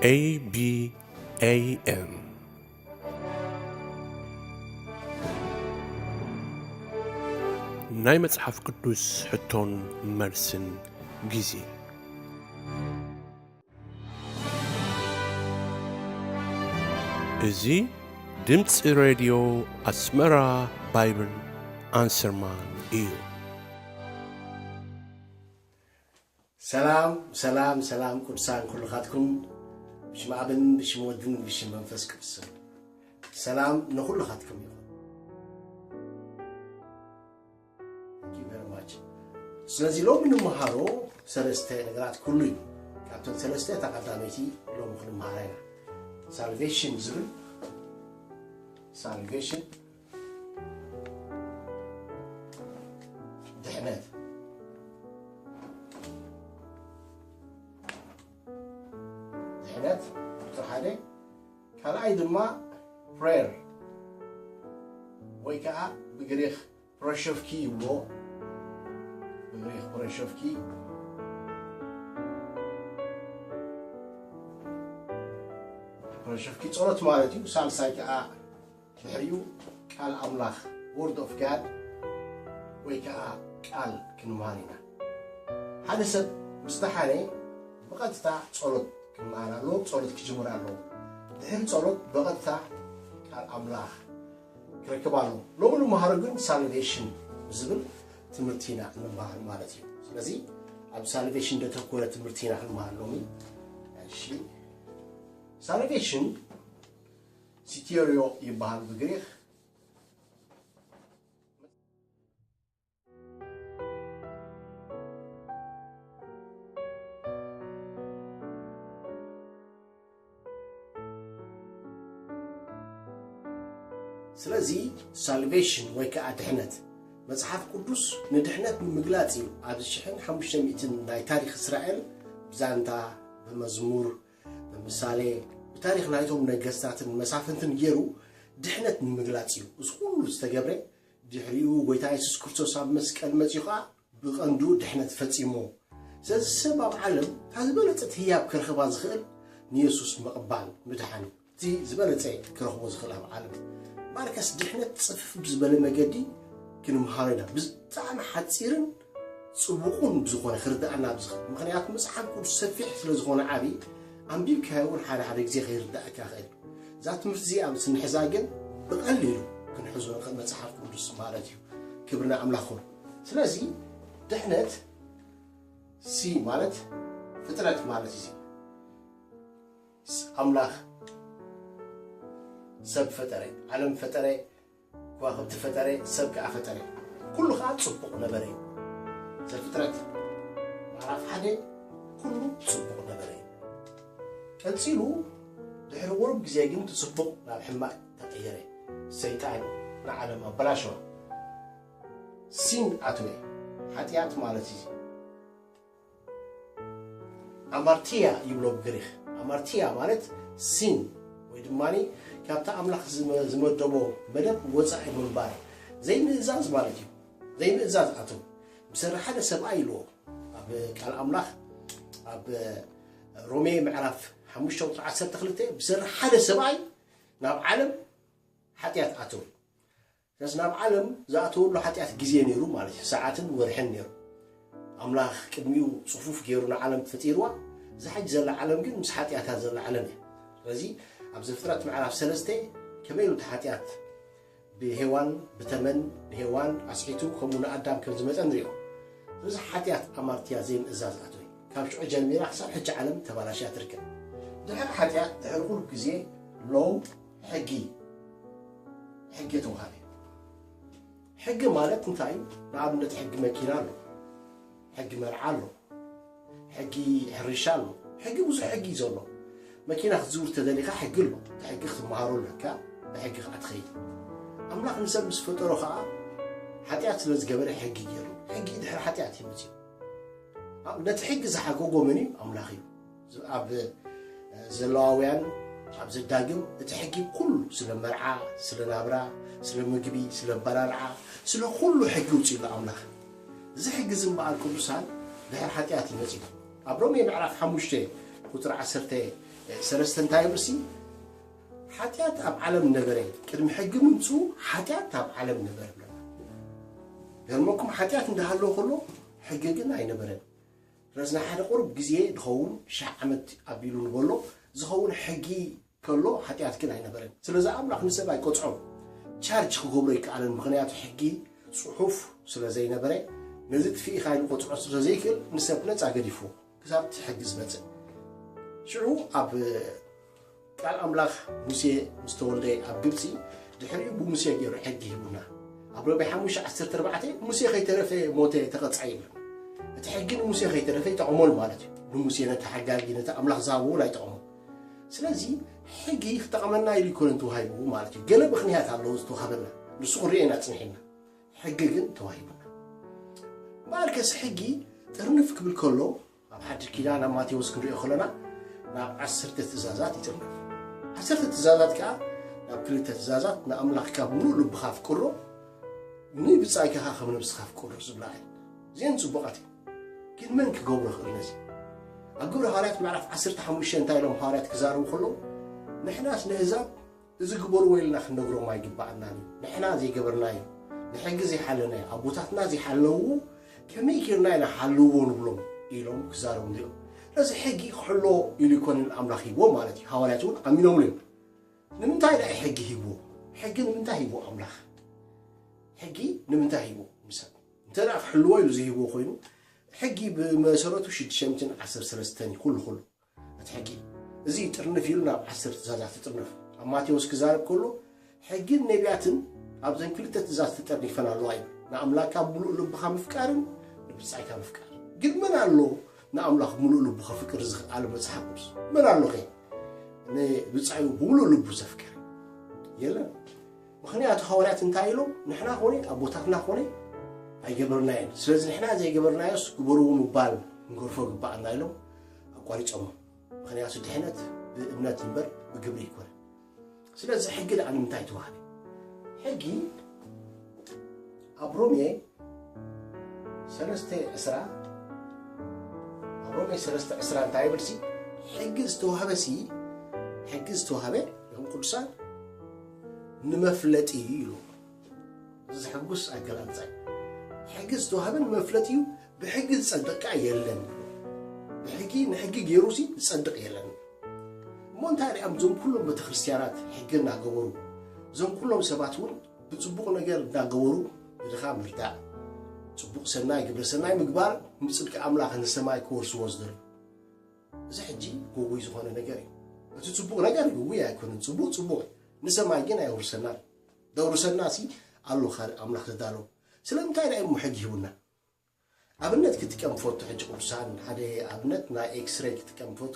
A B A M ናይ መጽሓፍ ቅዱስ ሕቶን መልስን ግዜ። እዚ ድምጺ ሬድዮ ኣስመራ ባይብል ኣንሰርማን እዩ። ሰላም፣ ሰላም፣ ሰላም ቅዱሳን ኩልኻትኩም፣ ብሽም ኣብን ብሽም ወድን ብሽም መንፈስ ቅዱስን። ሰላም ንኹልኻትኩም ይኹን። Thank you very much። ስለዚ ሎሚ ንምሃሮ ሰለስተ ነገራት ኩሉ እዩ። ካብተን ሰለስተ እታ ቀዳመይቲ ሎሚ ክንምሃራ ኢና። ሳልቬሽን ዝብል፣ ሳልቬሽን፣ ድሕነት፣ ድሕነት ቁጽሪ ሓደ። ካልኣይ ድማ ፕሬየር ወይ ከዓ ብግሪኽ ፕሮሾፍኪ ይብልዎ። ብግሪኽ ፕሮሾፍኪ፣ ፕሮሾፍኪ ጸሎት ማለት እዩ። ሳልሳይ ከዓ ድሕሪኡ ቃል ኣምላኽ፣ ወርድ ኦፍ ጋድ፣ ወይ ከዓ ቃል ክንምሃር ኢና። ሓደ ሰብ ምስ ደሓነ ብቐጥታ ጸሎት ክመሃር ኣለዎ፣ ጸሎት ክጅምር ኣለዎ። ድሕሪ ጸሎት ብቐጥታ ቃል ኣምላኽ ክረክብ ኣለዎ። ሎሚ ንምሃሮ ግን ሳልቬሽን ዝብል ትምህርቲ ኢና እንመሃር ማለት እዩ። ስለዚ ኣብ ሳልቬሽን ዘተኮረ ትምህርቲ ኢና ክንመሃር ሎሚ። እሺ፣ ሳልቬሽን ሲቴሪዮ ይበሃል ብግሪኽ። ስለዚ ሳልቬሽን ወይ ከዓ ድሕነት፣ መጽሓፍ ቅዱስ ንድሕነት ንምግላጽ እዩ ኣብ ሽሕን ሓሙሽተ ሚእትን ናይ ታሪኽ እስራኤል ብዛንታ፣ ብመዝሙር፣ ብምሳሌ፣ ብታሪኽ ናይቶም ነገስታትን መሳፍንትን ገይሩ ድሕነት ንምግላጽ እዩ። እዚ ኩሉ ዝተገብረ ድሕሪኡ ጎይታ የሱስ ክርስቶስ ኣብ መስቀል መጺኡ ኸኣ ብቐንዱ ድሕነት ፈጺሙ። ስለዚ ሰብ ኣብ ዓለም እታ ዝበለጸት ህያብ ክረኽባ ዝኽእል ንየሱስ ምቕባል፣ ምድሓን እዩ። እቲ ዝበለጸ ክረኽቦ ዝኽእል ኣብ ዓለም። እምበኣርከስ ድሕነት ጽፍፍ ብዝበለ መገዲ ክንምሃሮ ኢና። ብጣዕሚ ሓጺርን ጽቡቕን ብዝኾነ ክርድኣና ብዝኽእል። ምኽንያቱ መጽሓፍ ቅዱስ ሰፊሕ ስለ ዝኾነ ዓቢ፣ ኣንቢብካዮ እውን ሓደ ሓደ ግዜ ከይርድኣካ ይኽእል። እዛ ትምህርቲ እዚኣ ምስ እንሕዛ ግን ብቐሊሉ ክንሕዞ ንኽእል መጽሓፍ ቅዱስ ማለት እዩ። ክብሪ ንኣምላኽ ይኹን። ስለዚ ድሕነት ሲ ማለት ፍጥረት ማለት እዩ። ስ-፣ ኣምላኽ ሰብ ፈጠረ፣ ዓለም ፈጠረ፣ ከዋኽብቲ ፈጠረ፣ ሰብ ከኣ ፈጠረ። ኩሉ ከኣ ጽቡቕ ነበረ እዩ። ዘፍጥረት ምዕራፍ ሓደ ኩሉ ጽቡቕ ነበረ እዩ። ቀጺሉ ድሕሪ ቁሩብ ግዜ ግን እቲ ጽቡቕ ናብ ሕማቕ ተቐየረ። ሰይጣን ንዓለም ኣበላሸዋ። ሲን ኣትወ፣ ሓጢኣት ማለት እዩ። ኣማርቲያ ይብሎ ብግሪኽ። ኣማርቲያ ማለት ሲን ወይ ድማ ካብቲ ኣምላኽ ዝመ-፣ ዝመደቦ መደብ ወጻኢ ምንባር፣ ዘይምእዛዝ ማለት እዩ። ዘይምእዛዝ ኣትው። ብሰሪ ሓደ ሰብኣይ ኢልዎ ኣብ ቃል ኣምላኽ፣ ኣብ ሮሜ ምዕራፍ ሓሙሽተ ቁጽሪ ዓሰርተ ክልተ፣ ብሰሪ ሓደ ሰብኣይ ናብ ዓለም ሓጢኣት ኣተወ። ስለዚ ናብ ዓለም ዝኣተወሉ ሓጢኣት ግዜ ነይሩ ማለት እዩ፣ ሰዓትን ወርሕን ነይሩ። ኣምላኽ ቅድሚኡ ጽፉፍ ገይሩ ንዓለም ፈጢርዋ። እዛ ሕጂ ዘላ ዓለም ግን ምስ ሓጢኣታ ዘላ ዓለም እያ። ስለዚ ኣብ ዘፍጥረት ምዕራፍ ሰለስተ ከመይ ኢሉ እቲ ሓጢኣት ብሄዋን፣ ብተመን ንሄዋን ኣስሒቱ፣ ከምኡ ንኣዳም ከም ዝመጸ ንሪኦ። ስለዚ ሓጢኣት ኣማርትያ ዘይምእዛዝ ኣትወ። ካብ ሽዑ ጀሚራ ክሳብ ሕጂ ዓለም ተባላሽያ ትርከብ። ድሕሪ ሓጢኣት፣ ድሕሪ ቁሩብ ግዜ ሎው፣ ሕጊ፣ ሕጊ ተውሃበ። ሕጊ ማለት እንታይ እዩ? ንኣብነት ሕጊ መኪና ኣሎ፣ ሕጊ መርዓ ኣሎ፣ ሕጊ ሕርሻ ኣሎ። ሕጊ ብዙሕ ሕጊ እዩ ዘሎ። መኪና ክትዝውር ተደሊኻ ሕጊ ኣሎ። እቲ ሕጊ ክትመሃሮ ኣለካ፣ ብሕጊ ከዓ ትኸይድ። ኣምላኽ ንሰብ ምስ ፈጠሮ ከዓ ሓጢኣት ስለ ዝገበረ ሕጊ ገይሩ። ሕጊ ድሕሪ ሓጢኣት እዩ መፅዩ። ኣብ ነቲ ሕጊ ዝሓገጎ መን እዩ? ኣምላኽ እዩ። ኣብ ዘለዋውያን፣ ኣብ ዘዳግም እቲ ሕጊ ኩሉ ስለ መርዓ፣ ስለ ናብራ፣ ስለ ምግቢ፣ ስለ ኣበላልዓ፣ ስለ ኩሉ ሕጊ ውፅኡ ኣሎ ኣምላኽ። እዚ ሕጊ እዚ እምበኣር ቅዱሳን ድሕሪ ሓጢኣት እዩ መፂኡ። ኣብ ሮሜ ምዕራፍ ሓሙሽተ ቁፅሪ ዓሰርተ ሰለስተ እንታይ ይብልሲ? ሓጢኣት ኣብ ዓለም ነበረ፣ ቅድሚ ሕጊ ምምፅኡ ሓጢኣት ኣብ ዓለም ነበረ ብለና። ገርመኩም፣ ሓጢኣት እንዳሃለወ ከሎ ሕጊ ግን ኣይነበረን። ረዝና ሓደ ቁሩብ ግዜ ዝኸውን ሻዕ ዓመት ኣቢሉ ንበሎ ዝኸውን ሕጊ ከሎ ሓጢኣት ግን ኣይነበረን። ስለዚ ኣምላኽ ንሰብ ኣይቆፅዖን፣ ቻርጅ ክገብሮ ይከኣለን። ምኽንያቱ ሕጊ ፅሑፍ ስለ ዘይነበረ፣ ነዚ ጥፊእኻ ኢሉ ቆፅዖ ስለ ዘይክእል ንሰብ ነፃ ገዲፍዎ ክሳብ እቲ ሕጊ ዝመፅእ። ሽዑ ኣብ ቃል ኣምላኽ ሙሴ ምስ ተወልደ ኣብ ግብፂ፣ ድሕሪኡ ብሙሴ ገይሩ ሕጊ ሂቡና። ኣብ ሮሜ ሓሙሽተ ዓሰርተ ኣርባዕተ ሙሴ ከይተረፈ ሞተ፣ ተቐፅዐ ይብል። እቲ ሕጊ ንሙሴ ከይተረፈ ይጠቕሞን ማለት እዩ። ንሙሴ ነቲ ሓጋጊ ነቲ ኣምላኽ ዝሃብዎ ኣይጠቕሞን። ስለዚ ሕጊ ክጠቕመና ኢሉ ይኮነን ተዋሂቡ ማለት እዩ። ገለ ምኽንያት ኣለዎ ዝተዋህበና፣ ንሱ ክንሪኦ ኢና ፅንሒና። ሕጊ ግን ተዋሂቡና። እምበኣርከስ ሕጊ ጥርንፍ ክብል ከሎ ኣብ ሓድሽ ኪዳን ኣብ ማቴዎስ ክንሪኦ ከለና ናብ ዓሰርተ ትእዛዛት ይጥርንፍ። ዓሰርተ ትእዛዛት ከዓ ናብ ክልተ ትእዛዛት፣ ንኣምላኽካ ብምሉእ ልብኻ ፍቅሮ፣ ንብጻይካ ከዓ ከም ነብስኻ ፍቅሮ ዝብላ እየን። እዚአን ጽቡቓት እየን። ግን መን ክገብሮ ይኽእል ነዚ? ኣብ ግብረ ሃዋርያት ምዕራፍ ዓሰርተ ሓሙሽተ እንታይ ኢሎም ሃዋርያት ክዛረቡ ከለዉ፣ ንሕናስ ንህዛብ እዚ ግበርዎ ኢልና ክንነግሮም ኣይግባኣናን እዩ። ንሕና ዘይገበርናዮ፣ ንሕጊ ዘይሓለናዮ፣ ኣቦታትና ዘይሓለውዎ ከመይ ጌርና ኢና ሓልዎ ንብሎም ኢሎም ክዛረቡ እንዲኦም። ስለዚ ሕጊ ክሕሎ ኢሉ ይኮንን ኣምላኽ ሂብዎ ማለት እዩ። ሃዋርያት እውን ኣሚኖምሉ እዮም። ንምንታይ ደኣ ሕጊ ሂብዎ? ሕጊ ንምንታይ ሂብዎ ኣምላኽ? ሕጊ ንምንታይ ሂብዎ ንሰብ? እንተ ደኣ ክሕልዎ ኢሉ ዝሂብዎ ኮይኑ፣ ሕጊ ብመሰረቱ ሽዱሽተ ሚእትን ዓሰርተ ሰለስተን እዩ ኩሉ ኩሉ። እቲ ሕጊ እዚ ጥርንፍ ኢሉ ናብ ዓሰርተ ትእዛዛት ይጥርንፍ። ኣብ ማቴዎስ ክዛረብ ከሎ ሕግን ነቢያትን ኣብዘን ክልተ ትእዛዝ ተጠርኒፈን ኣለዋ እዩ። ንኣምላካ ብምሉእ ልብኻ ምፍቃርን ንብጻይካ ምፍቃር። ግን መን ኣሎ ንኣምላኽ ብምሉእ ልቡ ከፍቅር ዝኽኣል? መጽሓፍ ቅዱስ መን ኣሎ ኸ ንብጻዩ ብምሉእ ልቡ ዘፍቅር? የለን። ምኽንያቱ ሃዋርያት እንታይ ኢሎም? ንሕና ኾነ ኣቦታትና ኾነ ኣይገበርናዮን። ስለዚ ንሕና ዘይገበርናዮስ ግበርዎ ምባል ክንገርፎ ግባኣና ኢሎም ኣቋሪጾሞ። ምኽንያቱ ድሕነት ብእምነት እምበር ብግብሪ ኣይኮነን። ስለዚ ሕጊ ደኣ ንምንታይ ተዋህበ? ሕጊ ኣብ ሮሜ ሰለስተ ዕስራ፣ ኣብ ሮሜ ሰለስተ ዕስራ እንታይ ይብልሲ? ሕጊ ዝተዋህበሲ፣ ሕጊ ዝተዋህበ፣ ይኹን ቅዱሳን፣ ንመፍለጢ እዩ ኢሉ። እዚ ዘሐጉስ ኣገላልጻ እዩ። ሕጊ ዝተዋህበ ንመፍለጢ እዩ፣ ብሕጊ ዝጸድቕ ከኣ የለን። ብሕጊ፣ ንሕጊ ገይሩሲ ዝጸድቕ የለን። እሞ እንታይ ደኣ እዞም ኩሎም ቤተክርስትያናት ሕጊ እናገበሩ፣ እዞም ኩሎም ሰባት እውን ብጽቡቕ ነገር እናገበሩ ንድኻ ምርዳእ፣ ጽቡቕ ሰናይ፣ ግብረ ሰናይ ምግባር ንጽድቂ ኣምላኽ ንሰማይ ክወርስዎ ዝደልዩ? እዚ ሕጂ ግጉይ ዝኾነ ነገር እዩ። እቲ ጽቡቕ ነገር ግጉይ ኣይኮነን። ጽቡቕ ጽቡቕ እዩ። ንሰማይ ግን ኣየውርሰናን። ደውርሰናሲ ኣሎ ካልእ ኣምላኽ ዘዳለዎ። ስለምንታይ ደኣ እሞ ሕጊ ሂቡና? ኣብነት ክጥቀም ፈቱ። ሕጂ ቅዱሳን፣ ሓደ ኣብነት ናይ ኤክስሬይ ክጥቀም ፈቱ።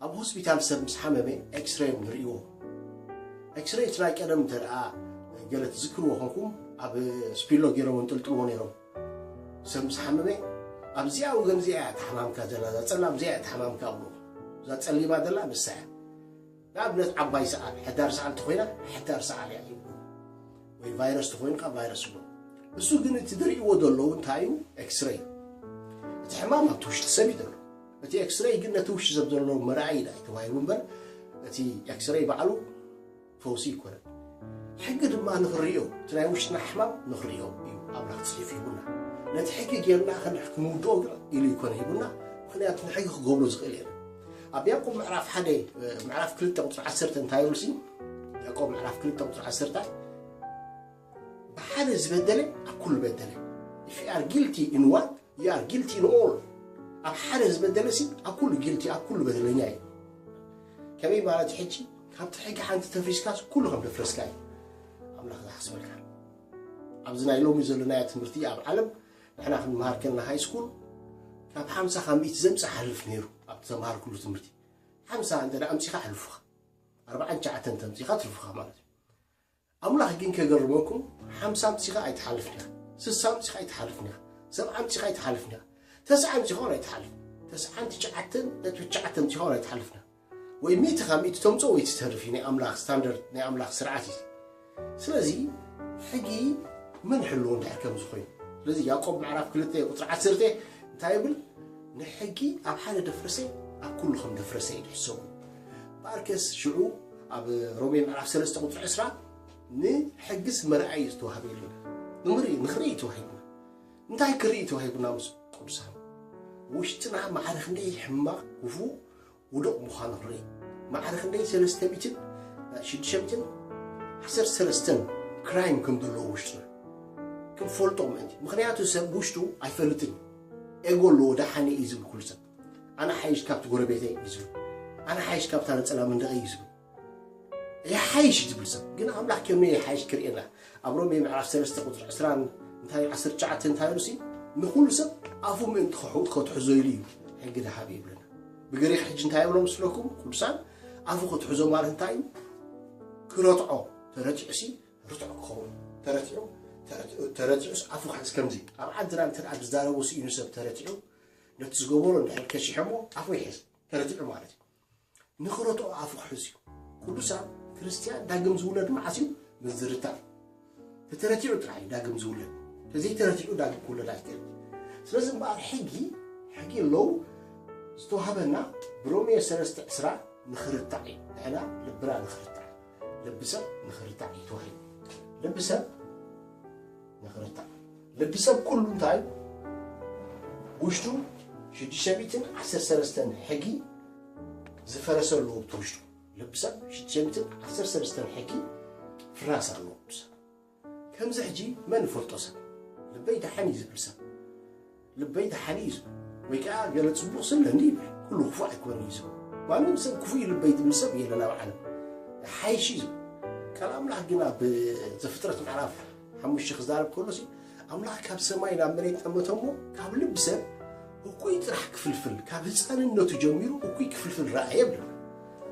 ኣብ ሆስፒታል ሰብ ምስ ሓመመ ኤክስሬይ እዮም ዝርእይዎ። ኤክስሬይ እቲ ናይ ቀደም እንተ ደኣ ገለ ትዝክርዎ ኾንኩም፣ ኣብ ስፒሎ ገይሮም ኣንጠልጥልዎ ነይሮም። ሰብ ምስ ሓመመ ኣብዚኣ ወገን እዚኣ እያ እታ ሕማምካ ዘላ፣ እዛ ጸላም እዚኣ እያ እታ ሕማምካ ኣብሉ። እዛ ጸሊማ ዘላ ንሳ እያ። ንኣብነት ዓባይ ሰዓል፣ ሕዳር ሰዓል ተኾይና ሕዳር ሰዓል እያ ይብሉ። ወይ ቫይረስ ተኾይኑ ከዓ ቫይረስ ይብሉ። እሱ ግን እቲ ዝርእይዎ ዘለዉ እንታይ እዩ? ኤክስሬይ። እቲ ሕማም ኣብቲ ውሽጢ ሰብ እዩ ዘሎ። እቲ ኤክስሬይ ግን ነቲ ውሽጢ ሰብ ዘሎ መርኣዪ ደኣ እዩ ተባሂሉ እምበር እቲ ኤክስሬይ ባዕሉ ፈውሲ ኣይኮነን። ሕጊ ድማ ንኽንርእዮ፣ እቲ ናይ ውሽጥና ሕማም ንኽንርእዮ እዩ ኣምላኽ ጽሒፉ ሂቡና። ነቲ ሕጊ ጌርና ከን-፣ ክንውድኦ ግን ኢሉ ኣይኮነ ሂቡና፣ ምኽንያቱ ንሕጊ ክገብሮ ዝኽእል የለን። ኣብ ያዕቆብ ምዕራፍ ሓደ፣ ምዕራፍ ክልተ ቁጽሪ ዓሰርተ እንታይ ይብልሲ? ያዕቆብ ምዕራፍ ክልተ ቁጽሪ ዓሰርተ፣ ብሓደ ዝበደለ ኣብ ኩሉ በደለ። If you are guilty in one, you are guilty in all። ኣብ ሓደ ዝበደለሲ ኣብ ኩሉ ጊልቲ፣ ኣብ ኩሉ በደለኛ እዩ። ከመይ ማለት ሕጂ ካብቲ ሕጊ ሓንቲ ተፍሪስካስ ኩሉ ከም ደፍረስካ እዩ። ኣምላኽ ዝሓስበልካ። ኣብዚ ናይ ሎሚ ዘለናዮ ትምህርቲ ኣብ ዓለም ንሕና ክንመሃር ከለና ሃይ ስኩል ካብ ሓምሳ ካብ ሚእቲ ዘምጽእ ሓልፍ ነይሩ። ኣብቲ ተምሃርኩሉ ትምህርቲ ሓምሳ እንተ ደኣ ኣምጺኻ ኣሕልፉኻ፣ ኣርባዓን ትሽዓተን ተምጺኻ ትርፉኻ ማለት እዩ። ኣምላኽ ግን ከገርመኩም፣ ሓምሳ ኣምጺኻ ኣይትሓልፍን ኢኻ፣ ስሳ ኣምጺኻ ኣይትሓልፍን ኢኻ፣ ሰብዓ ኣምጺኻ ኣይትሓልፍን ኢኻ፣ ተስዓ ኣምጺኻ እውን ኣይትሓልፍን። ተስዓን ትሽዓተን ነጥቢ ትሽዓተ ኣምጺኻ እውን ኣይትሓልፍን ኢኻ። ወይ ሚእቲ ካብ ሚእቲ ተምጽኦ ወይ ትተርፍ እዩ። ናይ ኣምላኽ ስታንዳርድ፣ ናይ ኣምላኽ ስርዓት እዩ። ስለዚ ሕጊ መን ይሕልዎ እንድሕር ከምዚ ኮይኑ? ስለዚ ያዕቆብ ምዕራፍ ክልተ ቁጽሪ ዓሰርተ እንታይ ይብል? ንሕጊ ኣብ ሓደ ደፍረሰ ኣብ ኩሉ ከም ደፍረሰ እዩ ዝሕሰቡ። እምበኣርከስ ሽዑ ኣብ ሮሜ ምዕራፍ ሰለስተ ቁፅሪ ዕስራ ንሕግስ መርኣይ ዝተዋህበ የለን። ንምርኢ ንኽርኢ ተዋሂቡና። እንታይ ክርኢ ተዋሂቡና? ምስ ቅዱሳን ውሽጥና ማዕረ ክንደይ ሕማቕ፣ ክፉእ፣ ውዱቕ ምዃኑ ክርኢ። ማዕረ ክንደይ ሰለስተ ሚእትን ሽዱሽተ ሚእትን ዓሰርተ ሰለስተን ክራይም ከም ዘለዎ ውሽጥና ክንፈልጦ ምእንቲ። ምኽንያቱ ሰብ ውሽጡ ኣይፈልጥን እዩ። ኤጎ ኣለዎ፣ ደሓነ እዩ ዝብል ኩሉ ሰብ። ኣነ ሓይሽ ካብቲ ጎረቤተይ እዩ ዝብል። ኣነ ሓይሽ ካብታ ነፀላ መንደቐይ እዩ ዝብል። ይሓይሽ እዩ ዝብል ሰብ ግን ኣምላኽ ከመይ ይሓይሽ ክርእየና። ኣብ ሮሜ ምዕራፍ ሰለስተ ቁፅሪ ዕስራን እንታይ ዓሰርተ ትሽዓተ እንታይ ኢሉ ሲ ንኹሉ ሰብ ኣፉ ምእንቲ ክሑ- ከትሕዞ ኢሉ እዩ ሕጊ ደሃብ ይብለና። ብግሪኽ ሕጂ እንታይ ይብሎ ምስለኩም ቅዱሳን? ኣፉ ከትሕዞ ማለት እንታይ እዩ? ክረትዖ። ተረቲዑ ሲ ርትዖ ክኸውን። ተረቲዑ ተረቲዑ- ተረቲዑስ ኣፉ ክሕዝ። ከምዚ ኣብ ዓድና እንተ ደኣ ብዝዛረቦ ስኢኑ ሰብ ተረቲዑ ነቲ ዝገበሮ እንድሕር ከሽሐሞ ኣፉ ይሕዝ። ተረቲዑ ማለት እዩ። ንኽረትዖ ኣፉ ክሕዝ እዩ። ቅዱሳን ክርስትያን ዳግም ዝውለድ መዓስ እዩ? ምስ ዝርታዕ። ተተረቲዑ ጥራሕ እዩ ዳግም ዝውለድ። ተዘይተረቲዑ ዳግም ክውለድ ኣይክእል። ስለዚ እምበኣር ሕጊ ሕጊ ኣለዉ ዝተዋህበና ብሮሜ ሰለስተ ዕስራ ንኽርታዕ እዩ። ንሕና ልብና ንኽርታዕ፣ ልቢ ሰብ ንኽርታዕ እዩ ተዋሂቡ። ልቢ ሰብ ንኽርታዕ። ልቢ ሰብ ኩሉ እንታይ ውሽጡ ሽዱሽተ ሚእትን ዓሰርተ ሰለስተን ሕጊ ዝፈረሰ ኣለዎ። እቲ ውሽጡ ልቢ ሰብ ሽዱሽተ ሚእትን ዓሰርተ ሰለስተን ሕጊ ፍራስ ኣለዎ። ልቢ ሰብ ከምዚ ሕጂ መን ይፈልጦ ሰብ? ልበይ ደሓን እዩ ዝብል ሰብ ልበይ ደሓን እዩ ዝብል ወይ ከዓ ገለ ፅቡቕ ስለኒ ይብል። ኩሉ ክፉእ ኣይኮነን እዩ ዝብል። ማንም ሰብ ክፉእ እዩ ልበይ ዝብል ሰብ የለን ኣብ ዓለም። ሓይሽ እዩ ዝብል። ቃል ኣምላኽ ግን ኣብ ዘፍጥረት ምዕራፍ ሓሙሽተ ክዛረብ ከሎ ሲ ኣምላኽ ካብ ሰማይ ናብ መሬት ጠመተ እሞ ካብ ልቢ ሰብ እኩይ ጥራሕ ክፍልፍል ካብ ህፃንነቱ ጀሚሩ እኩይ ክፍልፍል ረኣየ ይብል።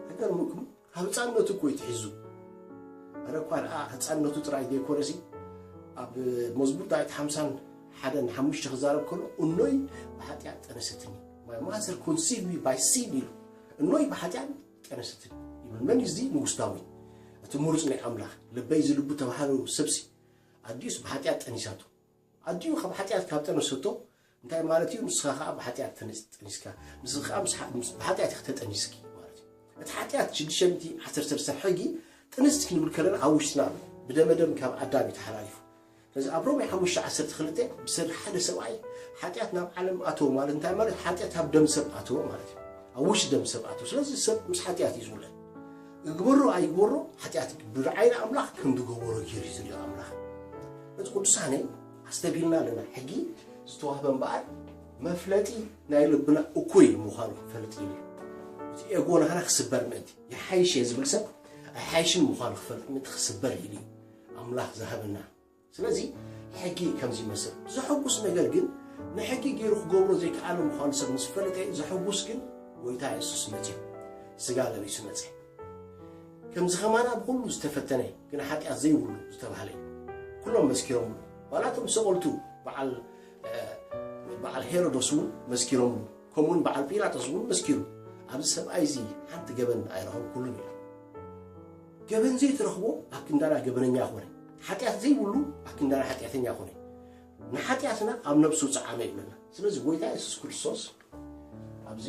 ኣይገርመኩም? ካብ ህፃንነቱ እኮ እዩ ትሒዙ። ኣረ እኳ ደኣ ህፃንነቱ ጥራይ ዘይኮነሲ ኣብ መዝሙር ዳዊት ሓምሳን ሓደን ሓሙሽተ ክዛረብ ከሎ እኖይ ብሓጢኣት ጠነሰትኒ። My mother conceived me by sin ኢሉ እኖይ ብሓጢኣት ጠነሰትኒ ይብል። መን እዩ እዚ? ንጉስ ዳዊት። እቲ ምሩፅ ናይ ኣምላኽ ልበይ ዝልቡ ተባሃሉ ሰብሲ ኣዲስ ብሓጢኣት ጠኒሳቱ። ኣዲኡ ካብ ሓጢኣት ካብ ጠነሰቶ እንታይ ማለት እዩ? ንስኻ ከዓ ብሓጢኣት ተነስ- ጠኒስካ ንስኻ ከዓ ምስ ሓ- ምስ- ብሓጢኣት ኢኻ ተጠኒስኪ ማለት እዩ። እቲ ሓጢኣት ሽዱሽተ ሚእቲ ዓሰርተ ሰለስተ ሕጊ ጥንስቲ ክንብል ከለና ኣብ ውሽጥና ኣሎ። ብደመደም ካብ ኣዳም እዩ ተሓላሊፉ። ስለዚ ኣብ ሮሜ ሓሙሽተ ዓሰርተ ክልተ ብሰሪ ሓደ ሰብኣይ ሓጢኣት ናብ ዓለም ኣተወ ማለት እንታይ ማለት? ሓጢኣት ኣብ ደም ሰብ ኣተወ ማለት እዩ። ኣብ ውሽጢ ደም ሰብ ኣተወ። ስለዚ ሰብ ምስ ሓጢኣት እዩ ዝውለድ። እግበሮ ኣይግበሮ ሓጢኣት ብዓይኒ ኣምላኽ ከም ዝገበሮ ገይሩ እዩ ዝሪኦ ኣምላኽ። ነቲ ቅዱሳነይ ኣስተብሂልና ኣለና። ሕጊ ዝተዋህበ እምበኣር መፍለጢ ናይ ልብና እኩይ ምዃኑ ክፈልጥ ኢሉ እዩ። እቲ ኤጎ ናህና ክስበር ምእንቲ ይሓይሽ እየ ዝብል ሰብ ኣይሓይሽን ምዃኑ ክፈልጥ ምእንቲ ክስበር ኢሉ እዩ ኣምላኽ ዝሃበና። ስለዚ ሕጊ ከምዚ ይመስል። ዘሐጉስ ነገር ግን ንሕጊ ገይሩ ክገብሮ ዘይከኣለ ምዃኑ ሰብ ምስ ፈለጠ ዘሐጉስ ግን ጎይታ የሱስ መፅዩ ስጋ ለቢሱ መፀ። ከምዚ ከማና ብኩሉ ዝተፈተነ ግን ሓጢኣት ዘይብሉ ዝተባህለ ኩሎም መስኪሮምሉ። ዋላ እቶም ሰቐልቱ በዓል በዓል ሄሮዶስ እውን መስኪሮምሉ። ከምኡውን በዓል ጲላጦስ እውን መስኪሩ ኣብዚ ሰብኣይ እዚ ሓንቲ ገበን ኣይረኸብኩሉን ኢሉ። ገበን ዘይትረኽቦ ኣብ ክንዳና ገበነኛ ኮነ። ሓጢኣት ዘይብሉ ኣብ ክንዳና ሓጢኣተኛ ኮነ። ንሓጢኣትና ኣብ ነብሱ ፀዓመ ይብለና። ስለዚ ጎይታ የሱስ ክርስቶስ ኣብዚ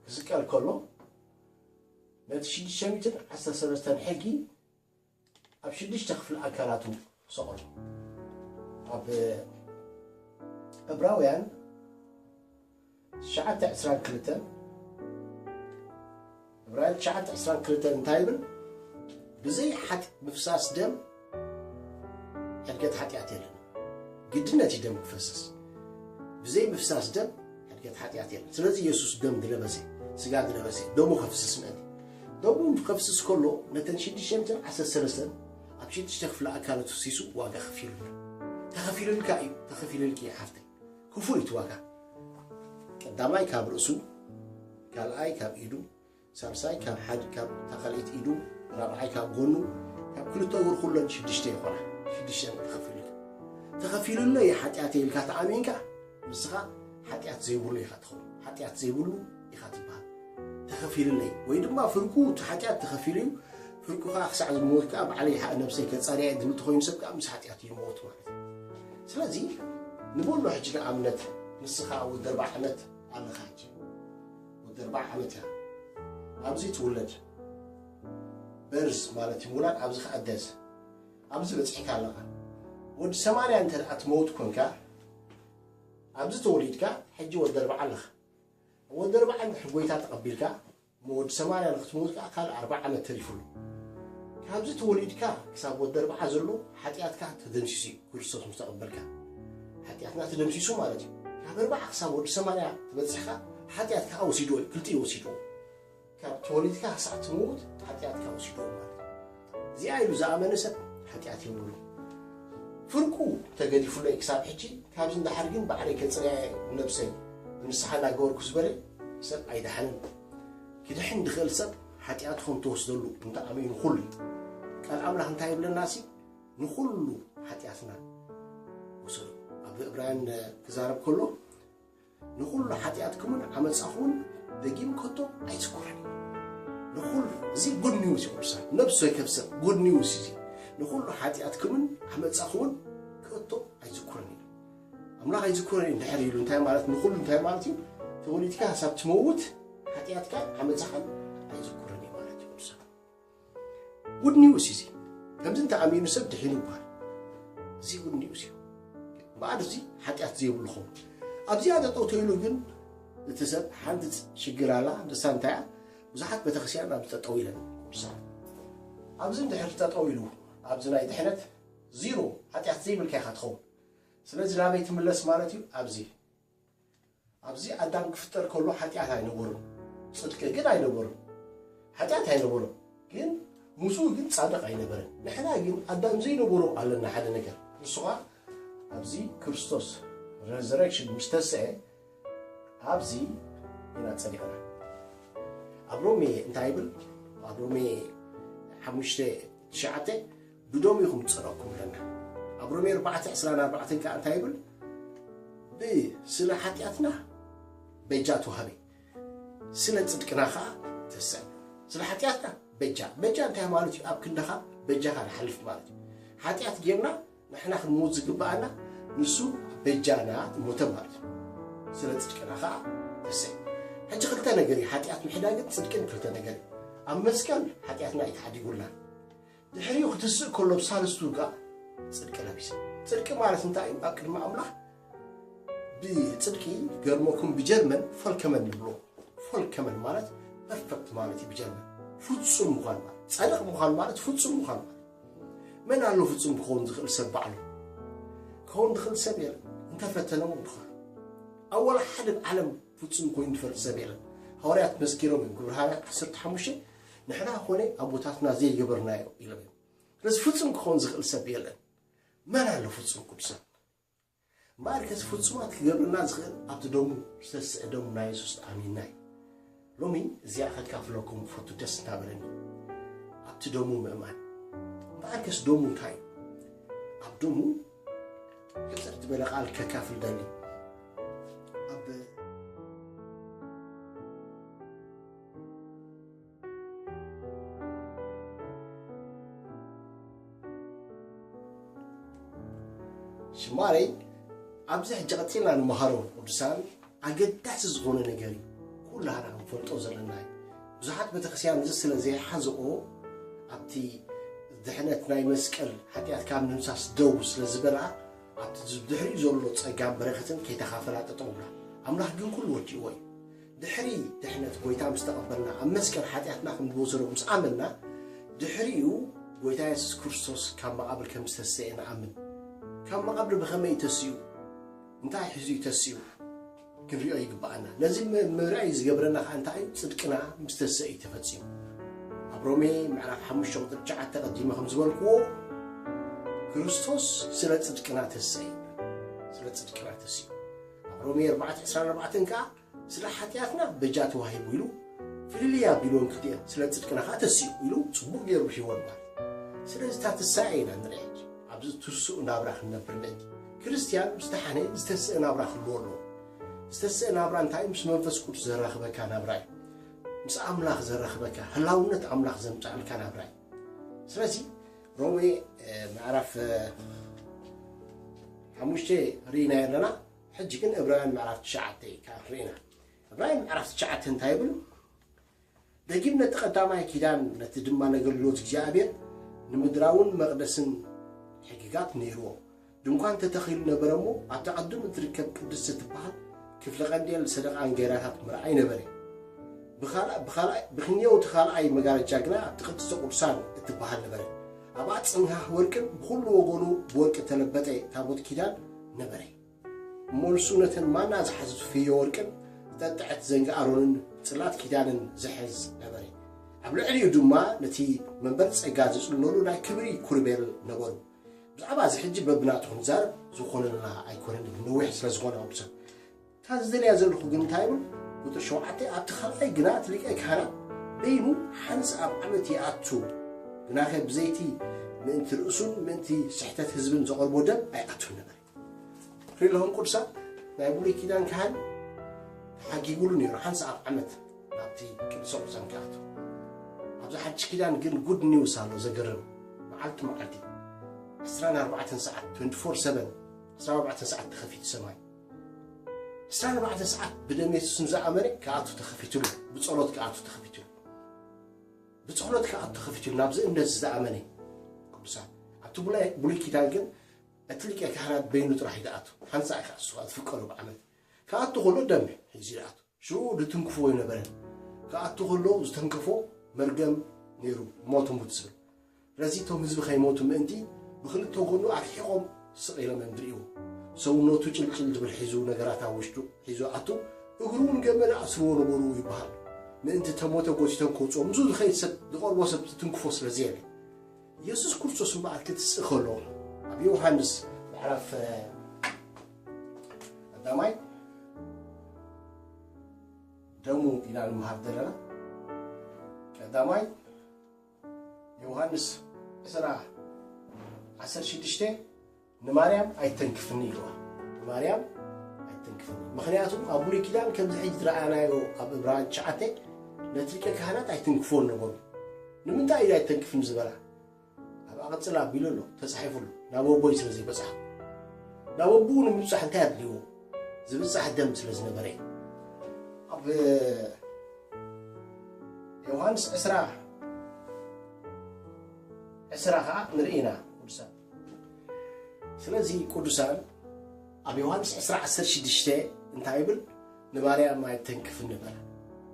ክስቀል ከሎ ነቲ ሽዱሽተ ሚእትን ዓሰርተ ሰለስተን ሕጊ ኣብ ሽዱሽተ ክፍሊ ኣካላቱ ሰቐሉ። ኣብ ዕብራውያን ትሽዓተ ዕስራን ክልተን ዕብራውያን ትሽዓተ ዕስራን ክልተን እንታይ ይብል? ብዘይ ሓጢ- ምፍሳስ ደም ሕድገት ሓጢኣት የለን። ግድነት እዩ ደም ክፈስስ። ብዘይ ምፍሳስ ደም ሕድገት ሓጢኣት የለን። ስለዚ የሱስ ደም ዝለበሰ፣ ስጋ ዝለበሰ፣ ደሙ ከፍስስ ምእንቲ። ደሙ ከፍስስ ከሎ ነተን ሽዱሽተ ሚእትን ዓሰርተ ሰለስተን ኣብ ሽዱሽተ ክፍለ ኣካላት ፍሲሱ ዋጋ ከፊሉልና። ተኸፊሉልካ እዩ፣ ተኸፊሉልኪ እዩ ሓፍተይ። ክፉል እዩ እቲ ዋጋ። ቀዳማይ ካብ ርእሱ፣ ካልኣይ ካብ ኢዱ፣ ሳልሳይ ካብ ሓድ ካብ እታ ካልኣይቲ ኢዱ፣ ራብዓይ ካብ ጎኑ፣ ካብ ክልተ እግሩ ኩለን ሽዱሽተ ይኾና። ሽዱሽተ ተኸፊሉ። ተኸፊሉለይ ሓጢኣተይ ኢልካ ተኣሚንካ ንስኻ ሓጢኣት ዘይብሉ ኢኻ ትኸውን። ሓጢኣት ዘይብሉ ኢኻ ትበሃል። ተኸፊሉለይ ወይ ድማ ፍርቁ እቲ ሓጢኣት ተኸፊሉ እዩ። ፍርቁ ከዓ ክሳዕ ዝሞት ከዓ ባዕለይ ሓ- ነብሰይ ከጻርያ እየ ዝብል ተኾይኑ ሰብ ከዓ ምስ ሓጢኣት ይሞት ማለት እዩ። ስለዚ ንበሎ ሕጂ ንኣብነት ንስኻ ወዲ ኣርባዓ ዓመት ኣለኻ ሕጂ። ወዲ ኣርባዓ ዓመት እያ። ኣብዚ ትውለድ፣ በርዝ ማለት እዩ ምውላድ፣ ኣብዚ ክዕደስ፣ ኣብዚ በፂሕካ ኣለኻ። ወዲ ሰማንያ እንተ ደኣ ትመውት ኮንካ፣ ኣብዚ ተወሊድካ፣ ሕጂ ወዲ ኣርባዓ ኣለኻ። ወዲ ኣርባዓ እንድሕር ጎይታ ተቐቢልካ፣ እሞ ወዲ ሰማንያ ንክትመውት ከዓ ካልእ ኣርባዓ ዓመት ተሪፉ ኣሎ። ካብዚ ተወሊድካ ክሳብ ወዲ ኣርባዓ ዘሎ ሓጢኣትካ ተደምሲሱ እዩ፣ ክርስቶስ ምስ ተቐበልካ። ሓጢኣትና ተደምሲሱ ማለት እዩ። ካብ ኣርባዓ ክሳብ ወዲ ሰማንያ ትበፅሕካ፣ ሓጢኣትካ ወሲድዎ እዩ፣ ክልቲኡ ወሲድዎ። ካብ ተወሊድካ ክሳብ ትመውት ሓጢኣትካ ወሲድዎ ማለት እዩ። እዚኣ ኢሉ ዝኣመነ ሰብ ሓጢኣት የብሉ። ፍርቁ ተገዲፉለይ ክሳብ ሕጂ፣ ካብዚ እንዳሓር ግን ባዕለይ ከጽርያ እየ ነብሰይ፣ ብንስሓ እናገበርኩ ዝበለ ሰብ ኣይደሓንን። ክድሕን ዝኽእል ሰብ ሓጢኣቱ ከም ተወስደሉ እንተ ኣሚኑ ኩሉ እዩ። ቃል ኣምላኽ እንታይ ይብለና ሲ? ንኹሉ ሓጢኣትና ወሰዱ። ኣብ ዕብራውያን ክዛረብ ከሎ፣ ንኹሉ ሓጢኣትኩምን ዓመጻኹምን ደጊም ከቶ ኣይዝኩርን እዩ። ንኹሉ፣ እዚ ጉድ ኒውስ እዩ ቅዱሳን። ነብሲ ወከፍ ሰብ ጉድ ኒውስ እዚ። ንኹሉ ሓጢኣትኩምን ዓመጻኹምን ከቶ ኣይዝኩርን እዩ። ኣምላኽ ኣይዝኩርን እዩ እንድሕር ኢሉ እንታይ ማለት፣ ንኹሉ እንታይ ማለት እዩ? ተወሊድካ ክሳብ ትመውት ሓጢኣትካ ዓመጻኻን ኣይዝኩርን እዩ ማለት እዩ ቅዱሳን። ጉድ ኒውስ እዚ። ከምዚ እንተኣሚኑ ሰብ ድሒኑ ይበሃል። እዚ ጉድ ኒውስ እዩ። እምበኣር እዚ ሓጢኣት ዘይብሉ ኸውን። ኣብዚኣ ጠጠው ተይሉ ግን እቲ ሰብ ሓንቲ ሽግር ኣላ፣ ንሳ እንታይ እያ? ብዙሓት ቤተክርስትያን ኣብዚ ጠጠው ኢለን። ቅዱሳን። ኣብዚ እንድሕር ጠጠው ኢሉ፣ ኣብዚ ናይ ድሕነት ዚሮ ሓጢኣት ዘይብልካ ኢኻ ትኸውን። ስለዚ ናበይ ትምለስ ማለት እዩ? ኣብዚ ኣብዚ ኣዳም ክፍጠር ከሎ ሓጢኣት ኣይነበሮን፣ ጽድቂ ግን ኣይነበሮን። ሓጢኣት ኣይነበሮን፣ ግን ምስኡ ግን ጻድቕ ኣይነበረን። ንሕና ግን ኣዳም ዘይነበሮ ኣለና ሓደ ነገር። ንሱ ኸኣ ኣብዚ ክርስቶስ ሬዘረክሽን ምስ ተስአ ኣብዚ ኢና ጸዲቕና። ኣብ ሮሜ እንታይ ይብል? ኣብ ሮሜ ሓሙሽተ ትሽዓተ ብደሙ ኢኹም ዝጸደቕኩም ኣለና። ኣብ ሮሜ ኣርባዕተ ዕስራን ኣርባዕተን ከኣ እንታይ ይብል? ብ-፣ ስለ ሓጢኣትና በጃ ተዋህበ፣ ስለ ጽድቅና ከኣ ተስዐ። ስለ ሓጢኣትና በጃ። በጃ እንታይ ማለት እዩ? ኣብ ክንድኻ በጃኻ ዝሓልፍ ማለት እዩ። ሓጢኣት ጌርና ንሕና ክንሞት ዝግብኣና ንሱ በጃና ሞተ ማለት እዩ። ስለ ጽድቅና ከኣ ተስዐ። ሕጂ ክልተ ነገር እዩ። ሓጢኣት ምሕዳግን ጽድቅን ክልተ ነገር እዩ። ኣብ መስቀል ሓጢኣትና እዩ ተሓዲጉልና። ድሕሪኡ ክትስእ ከሎ ብሳልስቱ ከኣ ጽድቂ ለቢሰ። ጽድቂ ማለት እንታይ እዩ? ኣብ ቅድሚ ኣምላኽ ብጽድቂ ገርመኩም ብጀርመን ፈልከመን ንብሎ። ፈልከመን ማለት ፐርፈክት ማለት እዩ ብጀርመን። ፍጹም ምዃን ማለት፣ ጻድቕ ምዃን ማለት ፍጹም ምዃን ማለት። መን ኣሎ ፍጹም ክኸውን ዝኽእል ሰብ ባዕሉ? ክኸውን ዝኽእል ሰብ የለን። እንተፈተነ እውን ድኻ። ኣብ ዋላ ሓደ ዓለም ፍጹም ኮይኑ ዝፈልጥ ሰብ የለን። ሃዋርያት መስኪሮም እዮም። ግብሪ ሃዋርያት ዓሰርተ ሓሙሽተ፣ "ንሕና ኮነ ኣቦታትና ዘይገበርናዮ" ኢሎም እዮም። ስለዚ ፍጹም ክኸውን ዝኽእል ሰብ የለን። መን ኣሎ ፍጹም ቅዱሳን? እምበኣር ከዚ ፍጹማት ክገብረና ዝኽእል ኣብቲ ደሙ ዝተስዐ ደሙ ናይ የሱስ ኣሚንና እዩ። ሎሚ እዚኣ ከካፍለኩም ፈቱ ደስ እናበለኒ። ኣብቲ ደሙ ምእማን። እምበኣር ከስ ደሙ እንታይ እዩ? ኣብ ደሙ ሕጽር ዝበለ ቃል ከካፍል ደሊ። ኣብ ሽማረይ ኣብዚ ሕጂ ቀጺልና ንመሃሮ ቅዱሳን ኣገዳሲ ዝኾነ ነገር እዩ። ኩላህና ክንፈልጦ ዘለና እዩ። ብዙሓት ቤተክርስትያን እዚ ስለ ዘይሓዝኦ ኣብቲ ድሕነት ናይ መስቀል ሓጢኣት ካብ ንምሳስ ደው ስለ ዝበላ ኣብቲ ድሕሪኡ ዘሎ ጸጋን በረከትን ከይተኻፈላ ጠጠው ብላ። ኣምላኽ ግን ኩሉ ወዲእዎ እዩ። ድሕሪ ድሕነት ጎይታ ምስ ተቐበልና ኣብ መስቀል ሓጢኣትና ከም ዝወሰዶ ምስ ኣመንና ድሕሪኡ ጎይታ የሱስ ክርስቶስ ካብ መቓብር ከም ዝተሰየ ንኣምን። ካብ መቓብር ብኸመይ ተስዩ? እንታይ ሒዙ እዩ ተስዩ? ክንሪኦ ይግብኣና። ነዚ ም-፣ ምርኣይ ዝገብረና ከዓ እንታይ እዩ? ጽድቅና ምስ ተስአ እዩ ተፈጺሙ። ኣብ ሮሜ ምዕራፍ ሓሙሽተ ቁጽሪ ትሽዓተ ቀዲመ ከም ዝበልክዎ ክርስቶስ ስለ ጽድቅና ተስአ እዩ። ስለ ጽድቅና ተስዩ። ኣብ ሮሜ ኣርባዕተ ዕስራን ኣርባዕተን ከዓ ስለ ሓጢኣትና በጃ ተዋሂቡ ኢሉ ፍልልይ ኣቢሉ እንክትየ ስለ ጽድቅና ከዓ ተስዩ ኢሉ ጽቡቕ ገይሩ ሂወና። ስለዚ እታ ትሳኤ ኢና ንርኢ ሕጂ። ኣብዚ ትሱእ ናብራ ክንነብር ምእንቲ። ክርስትያን ምስ ደሓነ ዝተስእ ናብራ ክህልዎ ኣለዎ። ዝተስእ ናብራ እንታይ? ምስ መንፈስ ቅዱስ ዘራኽበካ ናብራ እዩ። ምስ ኣምላኽ ዘራኽበካ፣ ህላውነት ኣምላኽ ዘምጽኣልካ ናብራ እዩ። ስለዚ ሮሜ፣ እ፣ ምዕራፍ፣ እ፣ ሓሙሽተ ርኢና ኣለና። ሕጂ ግን ዕብራውያን ምዕራፍ ትሽዓተ እዩ ከዓ ርኢና። ዕብራውያን ምዕራፍ ትሽዓተ እንታይ ይብል? ደጊም ነቲ ቀዳማይ ኪዳን፣ ነቲ ድማ ነገልግሎት እግዚኣብሔር ንምድራውን መቕደስን ሕግጋት ነይርዎ። ድንኳን ተተኺሉ ነበረ እሞ፣ ኣብቲ ቅድም እትርከብ ቅድስቲ እትበሃል ክፍሊ ቀንዴል ሰደቓን ገይራታት ምርኣይ ነበረ። ብኻልኣ-፣ ብኻልኣይ-፣ ብክንየው እቲ ካልኣይ መጋረጃ ግና ኣብቲ ቅድስተ ቅዱሳን እትበሃል ነበረ። ኣብኣ ጽንሃህ ወርቅን ብኹሉ ወገኑ ብወርቂ እተለበጠ ታቦት ኪዳን ነበረ። እሞ ንሱ ነተን ማና ዝሓዘ ፍዮ ወርቅን ዝጠጥዐት ዘንጊ ኣሮንን ጽላት ኪዳንን ዝሕዝ ነበረ። ኣብ ልዕሊኡ ድማ ነቲ መንበር ጸጋ ዝጽለሉ ናይ ክብሪ ኩርቤል ነበሩ። ብዛዕባ እዚ ሕጂ በብናቱ ክንዛረብ ዝኾነና ኣይኮነን፣ ነዊሕ ስለ ዝኾነ ቅዱሳን። እታ ዝደልያ ዘለኹ ግን እንታይ ይብል? ቁጽሪ ሸውዓተ፣ ኣብቲ ካልኣይ ግና እቲ ሊቀ ካህናት በይኑ ሓንሳእ ኣብ ዓመት ይኣቱ፣ ግናኸ ብዘይቲ ምእንቲ ርእሱን ምእንቲ ስሕተት ህዝብን ዘቕርቦ ደም ኣይኣቱን ነበረ። ርእዩ ኣለኹም ቅዱሳን፣ ናይ ብሉይ ኪዳን ካህን ተሓጊጉሉ ነይሩ፣ ሓንሳእ ኣብ ዓመት ናብቲ ቅዱስ ቅዱሳን ክኣቱ። ኣብዚ ሓድሽ ኪዳን ግን ጉድ ኒውስ ኣሎ ዘገርም። መዓልቲ መዓልቲ፣ ዕስራን ኣርባዕተን ሰዓት፣ ትዌንቲ ፎር ሰቨን፣ ዕስራን ኣርባዕተን ሰዓት ተኸፊቱ ሰማይ። ዕስራን ኣርባዕተን ሰዓት ብደም የሱስ ንዝኣመነ ክኣቱ ተኸፊትሉ፣ ብጸሎት ክኣቱ ተኸፊትሉ። ብጸሎት ክኣቱ ተኸፊትሉ፣ ናብዚ እምነት ዝኣመነ ቅዱሳን። ኣብቲ ብሉይ፣ ብሉይ ኪዳን ግን እቲ ሊቀ ካህናት በይኑ ጥራሕ እዩ ዝኣቱ። ሓንሳእ እዩ ክኣቱ ዝፍቀዶ ብዓመት። ክኣቱ ከሎ ደም ሒዙ ይኣቱ። ሽዑ ዝትንክፎ ኣይነበረን። ክኣቱ ከሎ ዝተንከፎ መርገም ነይሩ፣ ሞት ሙት ዝብል። ረዚ እቶም ህዝቢ ከይሞቱ ምእንቲ ብኽልተ ጎኑ ኣርሒቖም ስቕ ኢሎም እዮም ዝርእይዎ። ሰውነቱ ጭልጭል ዝብል ሒዙ፣ ነገራት ኣብ ውሽጡ ሒዙ ኣቱ፣ እግሩ እውን ገመድ ኣስርዎ ነበሩ ይበሃል። ምእንቲ ተሞተ ጎቲቶም ከውፅኦ፣ ምስኡ ዝኸይድ ሰብ፣ ዝቐርቦ ሰብ ዝትንክፎ ስለ ዘየለ። የሱስ ክርስቶስ እምበኣር ክትስእ ከሎ፣ ኣብ ዮሃንስ ምዕራፍ፣ እ፣ ቀዳማይ ደሙ ኢና ንምሃር ዘለና። ቀዳማይ ዮሃንስ ዕስራ ዓሰርተ ሽዱሽተ፣ "ንማርያም ኣይተንክፍኒ" ኢልዋ። "ንማርያም ኣይተንክፍኒ"። ምኽንያቱ ኣብ ብሉይ ኪዳን ከምዚ ሕጂ ዝረኣናዮ ኣብ ዕብራውያን ትሽዓተ ነቲ ሊቀ ካህናት ኣይትንክፎን ነበሩ። ንምንታይ እዩ ኣይተንክፍኒ ዝበላ? ኣብኣ ቅጽል ኣቢሉ ኣሎ፣ ተጻሒፉ ኣሎ። ናብ ኣቦይ ስለ ዘይበጽሓ። ናብ ኣቦኡ ንምብጻሕ እንታይ ኣድልይዎ? ዝብጻሕ ደም ስለ ዝነበረ እዩ። ኣብ ዮሃንስ ዕስራ፣ ዕስራ ኸዓ ንርኢ ኢና ቅዱሳን። ስለዚ ቅዱሳን ኣብ ዮሃንስ ዕስራ ዓሰርተ ሽዱሽተ እንታይ ይብል? "ንማርያም ኣይተንክፍኒ" በላ።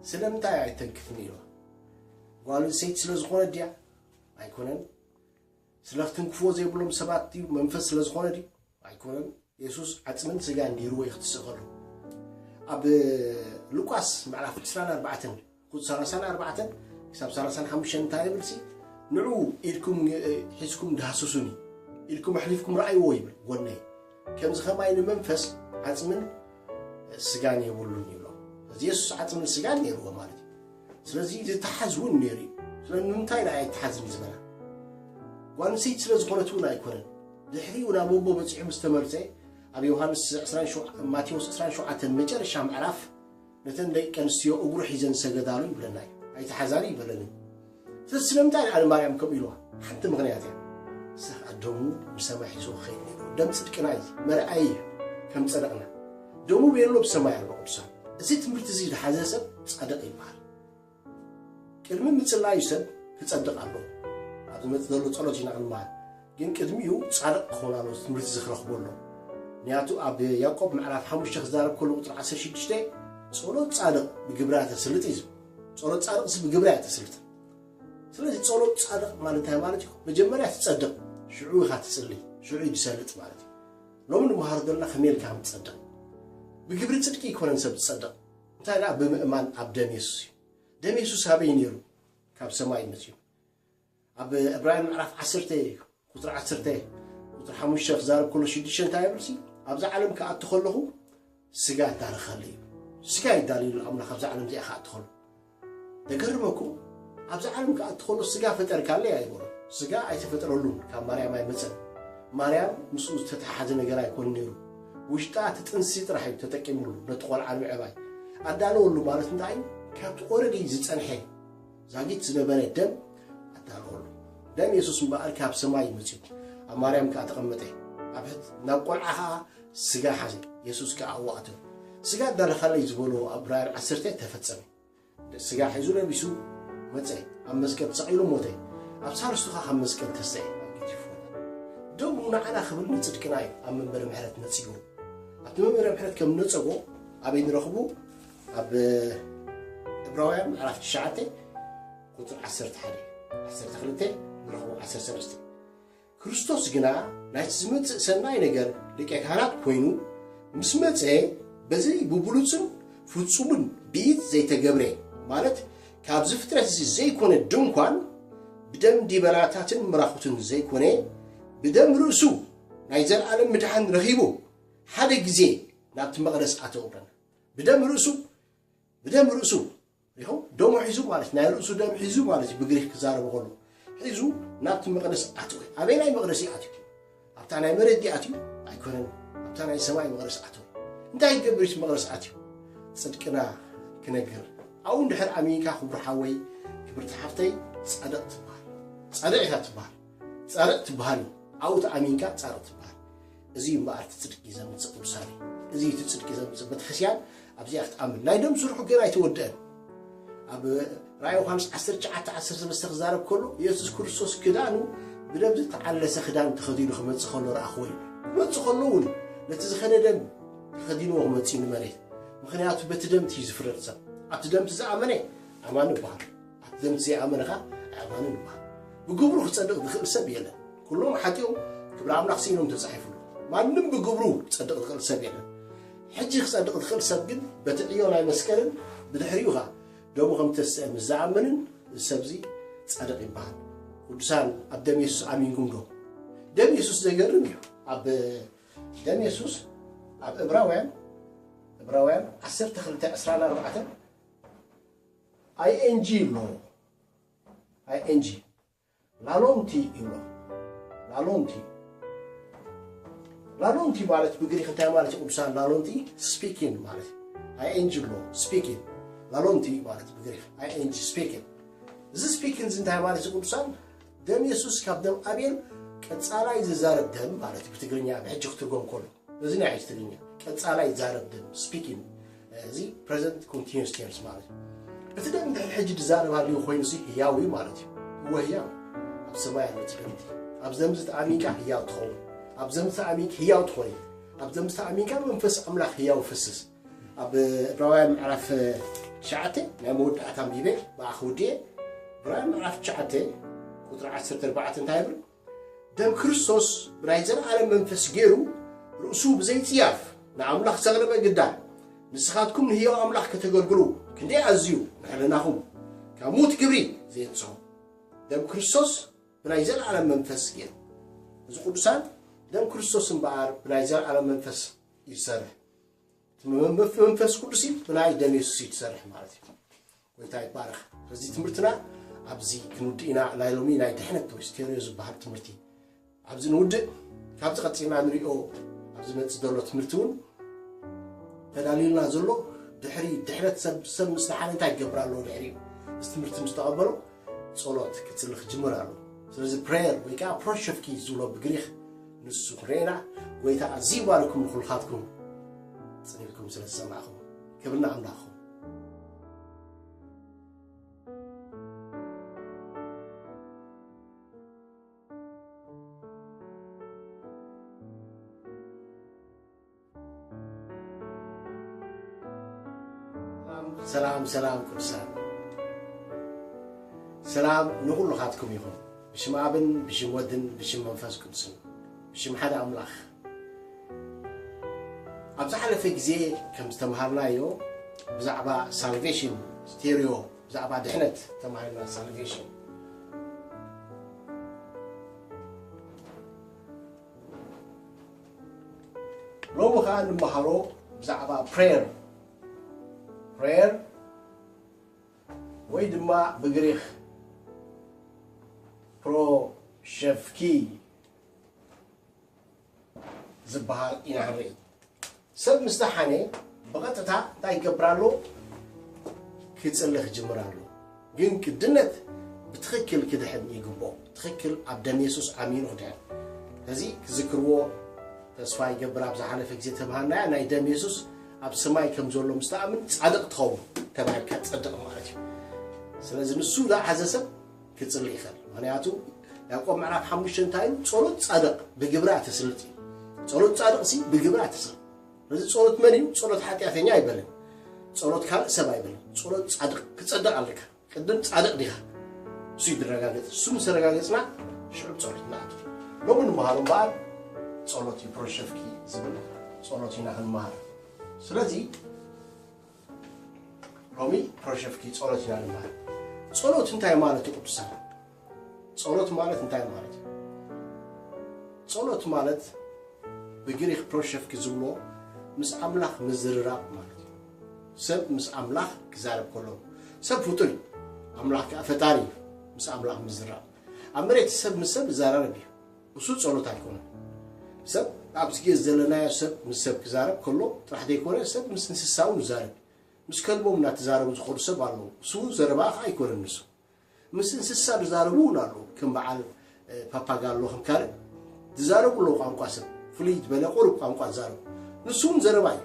ስለምንታይ ኣይተንክፍኒ ኢልዋ? ጓል ኣንስተይቲ ስለ ዝኾነት ድያ? ኣይኮነን። ስለ ክትንክፍዎ ዘይብሎም ሰባት ድዩ? መንፈስ ስለ ዝኾነ ድዩ? ኣይኮነን። የሱስ ዓጽምን ስጋን ነይርዎ እዩ ክትስእ ከሎ። ኣብ ሉቃስ ምዕራፍ ዕስራን ኣርባዕተን ቁጽሪ ሰላሳን ኣርባዕተን ክሳብ ሰላሳን ሓሙሽተን እንታይ ይብል ሲ? "ንዑ ኢድኩም፣ እ፣ ሒዝኩም ዳህስሱኒ፣ ኢድኩም ኣሕሊፍኩም ረኣይዎ" ይብል ጎነይ። ከምዚ ኸማይ ንመንፈስ ዓጽምን ስጋን የብሉን ይብሎ። እዚ የሱስ ዓጽምን ስጋን ነይርዎ ማለት እዩ። ስለዚ ዝተሓዝ እውን ነይሩ እዩ። ስለምንታይ ደኣ ኣይተሓዝን ዝበላ? ጓል ኣንስተይቲ ስለ ዝኾነት እውን ኣይኮነን። ድሕሪኡ ናብ ኣቦ በጺሑ ምስ ተመልሰ፣ ኣብ ዮሃንስ ዕስራን ሸውዓተ፣ ማቴዎስ ዕስራን ሸውዓተን መጨረሻ ምዕራፍ፣ ነተን ደቂ ኣንስትዮ እግሩ ሒዘን ሰገዳሉ ይብለና እዩ። ኣይተሓዛን ይበለንን። ስለዚ ስለምንታይ ደኣ ንማርያም ከምኡ ኢልዋ? ሓንቲ ምኽንያት እያ። ንሳ ኸኣ ደሙ ንሰማይ ሒዝዎ ክኸይድ ነይርዎ። ደም ጽድቅና እዩ፣ መርኣዪ እዩ፣ ከም ጸደቕና። ደሙ ቤሎ ብሰማይ ኣሎ ቅዱሳን። እዚ ትምህርቲ እዚ ዝሓዘ ሰብ ጻድቕ ይበሃል። ቅድሚ ምጽላዩ ሰብ ክጸድቕ ኣለዎ። ኣብ ዝመጽእ ዘሎ ጸሎት ኢና ክንመሃር። ግን ቅድሚኡ ጻድቕ ክኸውን ኣለዎ፣ ትምህርቲ እዚ ክረኽቦ ኣለዎ። ምኽንያቱ ኣብ ያዕቆብ ምዕራፍ ሓሙሽተ ክዛረብ ከሎ ቁጽሪ ዓሰርተ ሽዱሽተ፣ "ጸሎት ጻድቕ ብግብራ ተስልጥ" እዩ ዝብል። ጸሎት ጻድቕሲ ብግብራ እያ ተስልጥ። ስለዚ ጸሎት ጻድቕ ማለት እንታይ ማለት እዩ? መጀመርያ ትጸድቕ፣ ሽዑ ኢኻ ትጽሊ፣ ሽዑ እዩ ዝሰልጥ ማለት እዩ። ሎሚ ንመሃር ዘለና ከመይ ኢልካ ከም ትጸድቕ። ብግብሪ ጽድቂ ኣይኮነን ሰብ ዝጸድቕ። እንታይ ደኣ ብምእማን ኣብ ደም የሱስ እዩ። ደም የሱስ ኣበይ ነይሩ? ካብ ሰማይ መጺኡ። ኣብ ዕብራውያን ምዕራፍ ዓሰርተ ቁጽሪ ዓሰርተ ቁጽሪ ሓሙሽተ ክዛረብ ከሎ ሽዱሽተ እንታይ ይብል ሲ? "ኣብዚ ዓለም ክኣቱ ከለኹ ስጋ ኣዳለኸለይ" እዩ። ስጋ ይዳለየሉ ኣምላኽ ኣብዚ ዓለም እዚኣ ክኣቱ ከሎ። ዘገርመኩም፣ ኣብዚ ዓለም ክኣቱ ከሎ ስጋ ፈጠርካለይ ኣይበሎ። ስጋ ኣይተፈጠረሉን፣ ካብ ማርያም ኣይመጸን። ማርያም ምስኡ ዝተተሓሓዘ ነገር ኣይኮን ነይሩ። ውሽጣ እቲ ጥንሲ ጥራሕ እዩ ተጠቂምሉ፣ ነቲ ቆልዓ ንምዕባይ። ኣዳለወሉ ማለት እንታይ እዩ? ካብቲ ኦረዲ ዝጸንሐ ዛጊት ዝነበረ ደም ኣዳለወሉ። ደም የሱስ እምበኣር ካብ ሰማይ እዩ መጺኡ፣ ኣብ ማርያም ከኣ ተቐመጠ። ኣብ ሕት-፣ ናብ ቆልዓ ኸኣ ስጋ ሓዘ፣ የሱስ ከኣ ኣብኡ ኣተወ። ስጋ ኣዳለኻለይ ዝበሎ ኣብ ዕብራውያን ዓሰርተ ተፈጸመ። ስጋ ሒዙ ለቢሱ መጸ፣ ኣብ መስቀል ተሰቒሉ ሞተ። ኣብ ሳልስቱ ኸኣ ካብ መስቀል ተስኤ። ደሙ ንዓና ክብል ንጽድቅና እዩ ኣብ መንበረ ምሕረት ነጺጉ። ኣብቲ መንበረ ምሕረት ከም ነጸጎ ኣበይ ንረኽቡ? ኣብ ዕብራውያን ምዕራፍ ትሽዓተ ቁጽሪ ዓሰርተ ሓደ፣ ዓሰርተ ክልተ ንረኽቡ፣ ዓሰርተ ሰለስተ። ክርስቶስ ግና ናይቲ ዝመጽእ ሰናይ ነገር ሊቀ ካህናት ኮይኑ ምስ መጸ፣ በዚ ብብሉጽን ፍጹምን ብኢድ ዘይተገብረ፣ ማለት ካብዚ ፍጥረት እዚ ዘይኮነ ድንኳን፣ ብደም ዲበላታትን ምራኹትን ዘይኮነ፣ ብደም ርእሱ ናይ ዘለኣለም ምድሓን ረኺቡ፣ ሓደ ግዜ ናብቲ መቕደስ ኣተወ። ብደም ርእሱ፣ ብደም ርእሱ፣ ሪኹም፣ ደሙ ሒዙ ማለት፣ ናይ ርእሱ ደም ሒዙ ማለት እዩ፣ ብግሪክ ክዛረቡ ከሎ። ሒዙ ናብቲ መቕደስ ኣተወ። ኣበይ ናይ መቕደስ እዩ ኣትዩ? ኣብታ ናይ መሬት ድዩ ኣትዩ? ኣይኮነን። ኣብታ ናይ ሰማይ መቕደስ ኣተወ። እንታይ ይገብር እቲ መቕደስ ኣትዩ? ጽድቅና ክነግር። ኣብኡ እንድሕር ኣሚንካ፣ ክቡር ሓወይ፣ ክብርቲ ሓፍተይ፣ ጻድቕ ትበሃል። ጻድቕ ኢኻ ትበሃል። ጻድቕ ትበሃል እዩ። ኣብኡ ተኣሚንካ ጻድቕ ትበሃል። እዚ እዩ እምበኣር እቲ ጽድቂ ዘምጽእ ቅዱሳን። እዚ እዩ እቲ ጽድቂ ዘምጽእ ቤተክርስትያን ኣብዚኣ ክትኣምን። ናይ ደም ስርሑ ገና ኣይተወድአን። ኣብ ራእይ ዮሃንስ ዓሰርተ ትሽዓተ ዓሰርተ ሰለስተ ክዛረብ ከሎ፣ የሱስ ክርስቶስ ክዳኑ ብደም ዝተዓለሰ ክዳን ተኸዲኑ ክመጽእ ከሎ ረኣኽዎ እዩ። ክመጽእ ከሎ እውን ነቲ ዝኸደ ደም ተኸዲንዎ ክመጽእ እዩ ንመሬት። ምኽንያቱ በቲ ደምቲ እዩ ዝፍረድ ሰብ። ኣብቲ ደምቲ ዝኣመነ ኣማኒ ይበሃል። ኣብቲ ደምቲ ዘይኣመነ ኸኣ ኣማኒ ይበሃል። ብግብሩ ክጸድቕ ዝኽእል ሰብ የለን። ኩሎም ሓጢኦም ክብሪ ኣምላኽ ስኢኖም ተጻሒፉሉ። ማንም ብግብሩ ክጸድቕ ዝኽእል ሰብ የለን። ሕጂ ክጸድቕ ዝኽእል ሰብ ግን በቲ ዕዮ ናይ መስቀልን ብድሕሪኡ ኸኣ ደሙ ከም ተስአ ምስ ዝኣምንን እዚ ሰብዚ ጻድቕ ይበሃል። ቅዱሳን ኣብ ደም የሱስ ኣሚንኩም ዶ? ደም የሱስ ዘገርም እዩ። ኣብ ደም የሱስ ኣብ ዕብራውያን፣ ዕብራውያን ዓሰርተ ክልተ ዕስራን ኣርባዕተን፣ ኣይ ኤን ጂ ኣሎ። ኣይ ኤን ጂ። ላሎንቲ ይብሎ። ላሎንቲ። ላሎንቲ ማለት ብግሪክ እንታይ ማለት እዩ ቅዱሳን? ላሎንቲ ስፒኪን ማለት እዩ። ኣይ ኤን ጂ ኣሎ፣ ስፒኪን። ላሎንቲ ማለት ብግሪክ ኣይ ኤን ጂ ስፒኪን። እዚ ስፒኪን እዚ እንታይ ማለት እዩ ቅዱሳን? ደም የሱስ ካብ ደም ኣቤል ቀጻላይ ዝዛረብ ደም ማለት እዩ ብትግርኛ ብሕጂ ክትርጎም ከሎ። እዚ ናይ ሕጂ ትግርኛ ቀጻላይ ዛረብ ደም፣ ስፒኪንግ፣ እዚ ፕረዘንት ኮንቲኒየስ ቴንስ ማለት እዩ። እቲ ደም እንድሕር ሕጂ ዝዛረብ ሃልዩ ኮይኑሲ ህያው እዩ ማለት እዩ። እወ ህያው እዩ። ኣብ ሰማይ ኣሎ እቲ ደም እቲ። ኣብዚ ደም እዚ ተኣሚንካ ህያው ትኸውን። ኣብዚ ደም እዚ ተኣሚንካ ህያው ትኾኒ። ኣብዚ ደም እዚ ተኣሚንካ መንፈስ ኣምላኽ ህያው ይፈስስ። ኣብ ዕብራውያን ምዕራፍ ትሽዓተ ናይ መወዳእታ ኣንቢበ ብኣ ክውድየ። ዕብራውያን ምዕራፍ ትሽዓተ ቁጽሪ ዓሰርተ ኣርባዕተ እንታይ ይብል? ደም ክርስቶስ ብናይ ዘለኣለም መንፈስ ገይሩ ርእሱ ብዘይጽያፍ ንኣምላኽ ዘቕረበ ግዳ፣ ንስኻትኩም ንህያው ኣምላኽ ከተገልግሉ ክንደይ ኣዝዩ ንሕልናኹም ካብ ምዉት ግብሪ ዘየንጽሆ። ደም ክርስቶስ ብናይ ዘለኣለም መንፈስ ገይሩ። እዚ ቅዱሳን ደም ክርስቶስ እምበኣር ብናይ ዘለኣለም መንፈስ እዩ ዝሰርሕ። እቲ መ-፣ መ-፣ መንፈስ ቅዱስ እዩ ብናይ ደም የሱስ እዩ ዝሰርሕ ማለት እዩ። ጎይታ ይባረኽ። በዚ ትምህርትና ኣብዚ ክንውድእ ኢና። ናይ ሎሚ ናይ ድሕነት ወይ ስቴሪዮ ዝበሃል ትምህርቲ ኣብዚ ንውድእ። ካብዚ ቀጺልና ንሪኦ ኣብ ዝመጽእ ዘሎ ትምህርቲ እውን ተዳልዩልና ዘሎ ድሕሪ ድሕነት ሰብ፣ ሰብ ምስ ደሓነ እንታይ ክገብር ኣለዎ? ድሕሪኡ እዚ ትምህርቲ ምስ ተቐበሎ ጸሎት ክጽሊ ክጅምር ኣለዎ። ስለዚ ፕሬየር ወይ ከዓ ፕሮሸፍኪ ዝብሎ ብግሪኽ ንሱ ክንርኢ ኢና። ጎይታ ኣዝዩ ይባርኩም ንኹልኻትኩም ጽን ኢልኩም ስለ ዝሰማዕኹም። ክብሪ ንኣምላኽኩም። ሰላም፣ ሰላም፣ ሰላም ቅዱሳን። ሰላም ንኹልኻትኩም ይኹን። ብሽም ኣብን ብሽም ወድን ብሽም መንፈስ ቅዱስን ብሽም ሓደ ኣምላኽ። ኣብ ዝሓለፈ ግዜ ከም ዝተምሃርናዮ ብዛዕባ ሳልቬሽን ስቴሪዮ፣ ብዛዕባ ድሕነት ተማሂርና። ሳልቬሽን። ሎሚ ኸኣ እንመሃሮ ብዛዕባ ፕሬየር። ፕሬየር ወይ ድማ ብግሪኽ ፕሮሸፍኪ ዝበሃል ኢና ንርኢ። ሰብ ምስ ደሓነ ብቐጥታ እንታይ ይገብር ኣሎ? ክጽሊ ክጅምር ኣሎ። ግን ግድነት ብትኽክል ክድሕን ይግብኦ። ትኽክል ኣብ ደም የሱስ ኣሚኑ ክድሕን። እዚ ክዝክርዎ ተስፋ ይገብር። ኣብ ዝሓለፈ ግዜ ተምሃርናያ ናይ ደም የሱስ ኣብ ሰማይ ከም ዘሎ ምስ ትኣምን ጻድቕ ትኸውን ተባሂልካ ትጸድቕ ማለት እዩ። ስለዚ ንሱ ዝሓዘ ሰብ ክጽሊ ይኽእል። ምኽንያቱ ያዕቆብ ምዕራፍ ሓሙሽተ እንታይ ኢሉ? ጸሎት ጻድቕ ብግብራ ትስልጥ እዩ። ጸሎት ጻድቕ ሲ ብግብራ ትስልጥ። ስለዚ ጸሎት መን እዩ? ጸሎት ሓጢኣተኛ ኣይበለን። ጸሎት ካልእ ሰብ ኣይበለን። ጸሎት ጻድቕ ክጸድቕ ኣለካ። ቅድም ጻድቕ ዲኻ? እሱ ይረጋገጽ። እሱ ምስ ኣረጋገጽና ሽዑ ጸሎት ንኣቱ። ሎሚ ንመሃሮ እምበኣር ጸሎት እዩ። ፕሮሸፍኪ ዝብል ጸሎት ኢና ክንመሃር። ስለዚ ሎሚ ፕሮሸፍኪ ጸሎት ኢና ንመሃር። ጸሎት እንታይ ማለት እዩ ቅዱሳን? ጸሎት ማለት እንታይ ማለት እዩ? ጸሎት ማለት ብግሪክ ፕሮሸፍኪ ዝብሎ ምስ ኣምላኽ ምዝርራብ ማለት እዩ። ሰብ ምስ ኣምላኽ ክዛረብ ከሎ፣ ሰብ ፍጡር እዩ። ኣምላኽ ከኣ ፈጣሪ እዩ። ምስ ኣምላኽ ምዝራብ ኣብ መሬት ሰብ ምስ ሰብ ይዘራረብ እዩ። እሱ ጸሎት ኣይኮነን። ሰብ ኣብዚ ግዜ ዘለናዮ ሰብ ምስ ሰብ ክዛረብ ከሎ ጥራሕ ዘይኮነ ሰብ ምስ እንስሳ እውን ይዛረብ እዩ። ምስ ከልቦም እናተዛረቡ ዝኸዱ ሰብ ኣለዉ። እሱ ዘረባ ከዓ ኣይኮነን ንሱ። ምስ እንስሳ ዝዛረቡ እውን ኣለዉ። ከም በዓል ፓፓጋሎ ከም ካልእ ዝዛረቡ ኣለዉ። ቋንቋ ሰብ ፍልይ ዝበለ ቁሩብ ቋንቋ ዝዛረቡ ንሱ እውን ዘረባ እዩ፣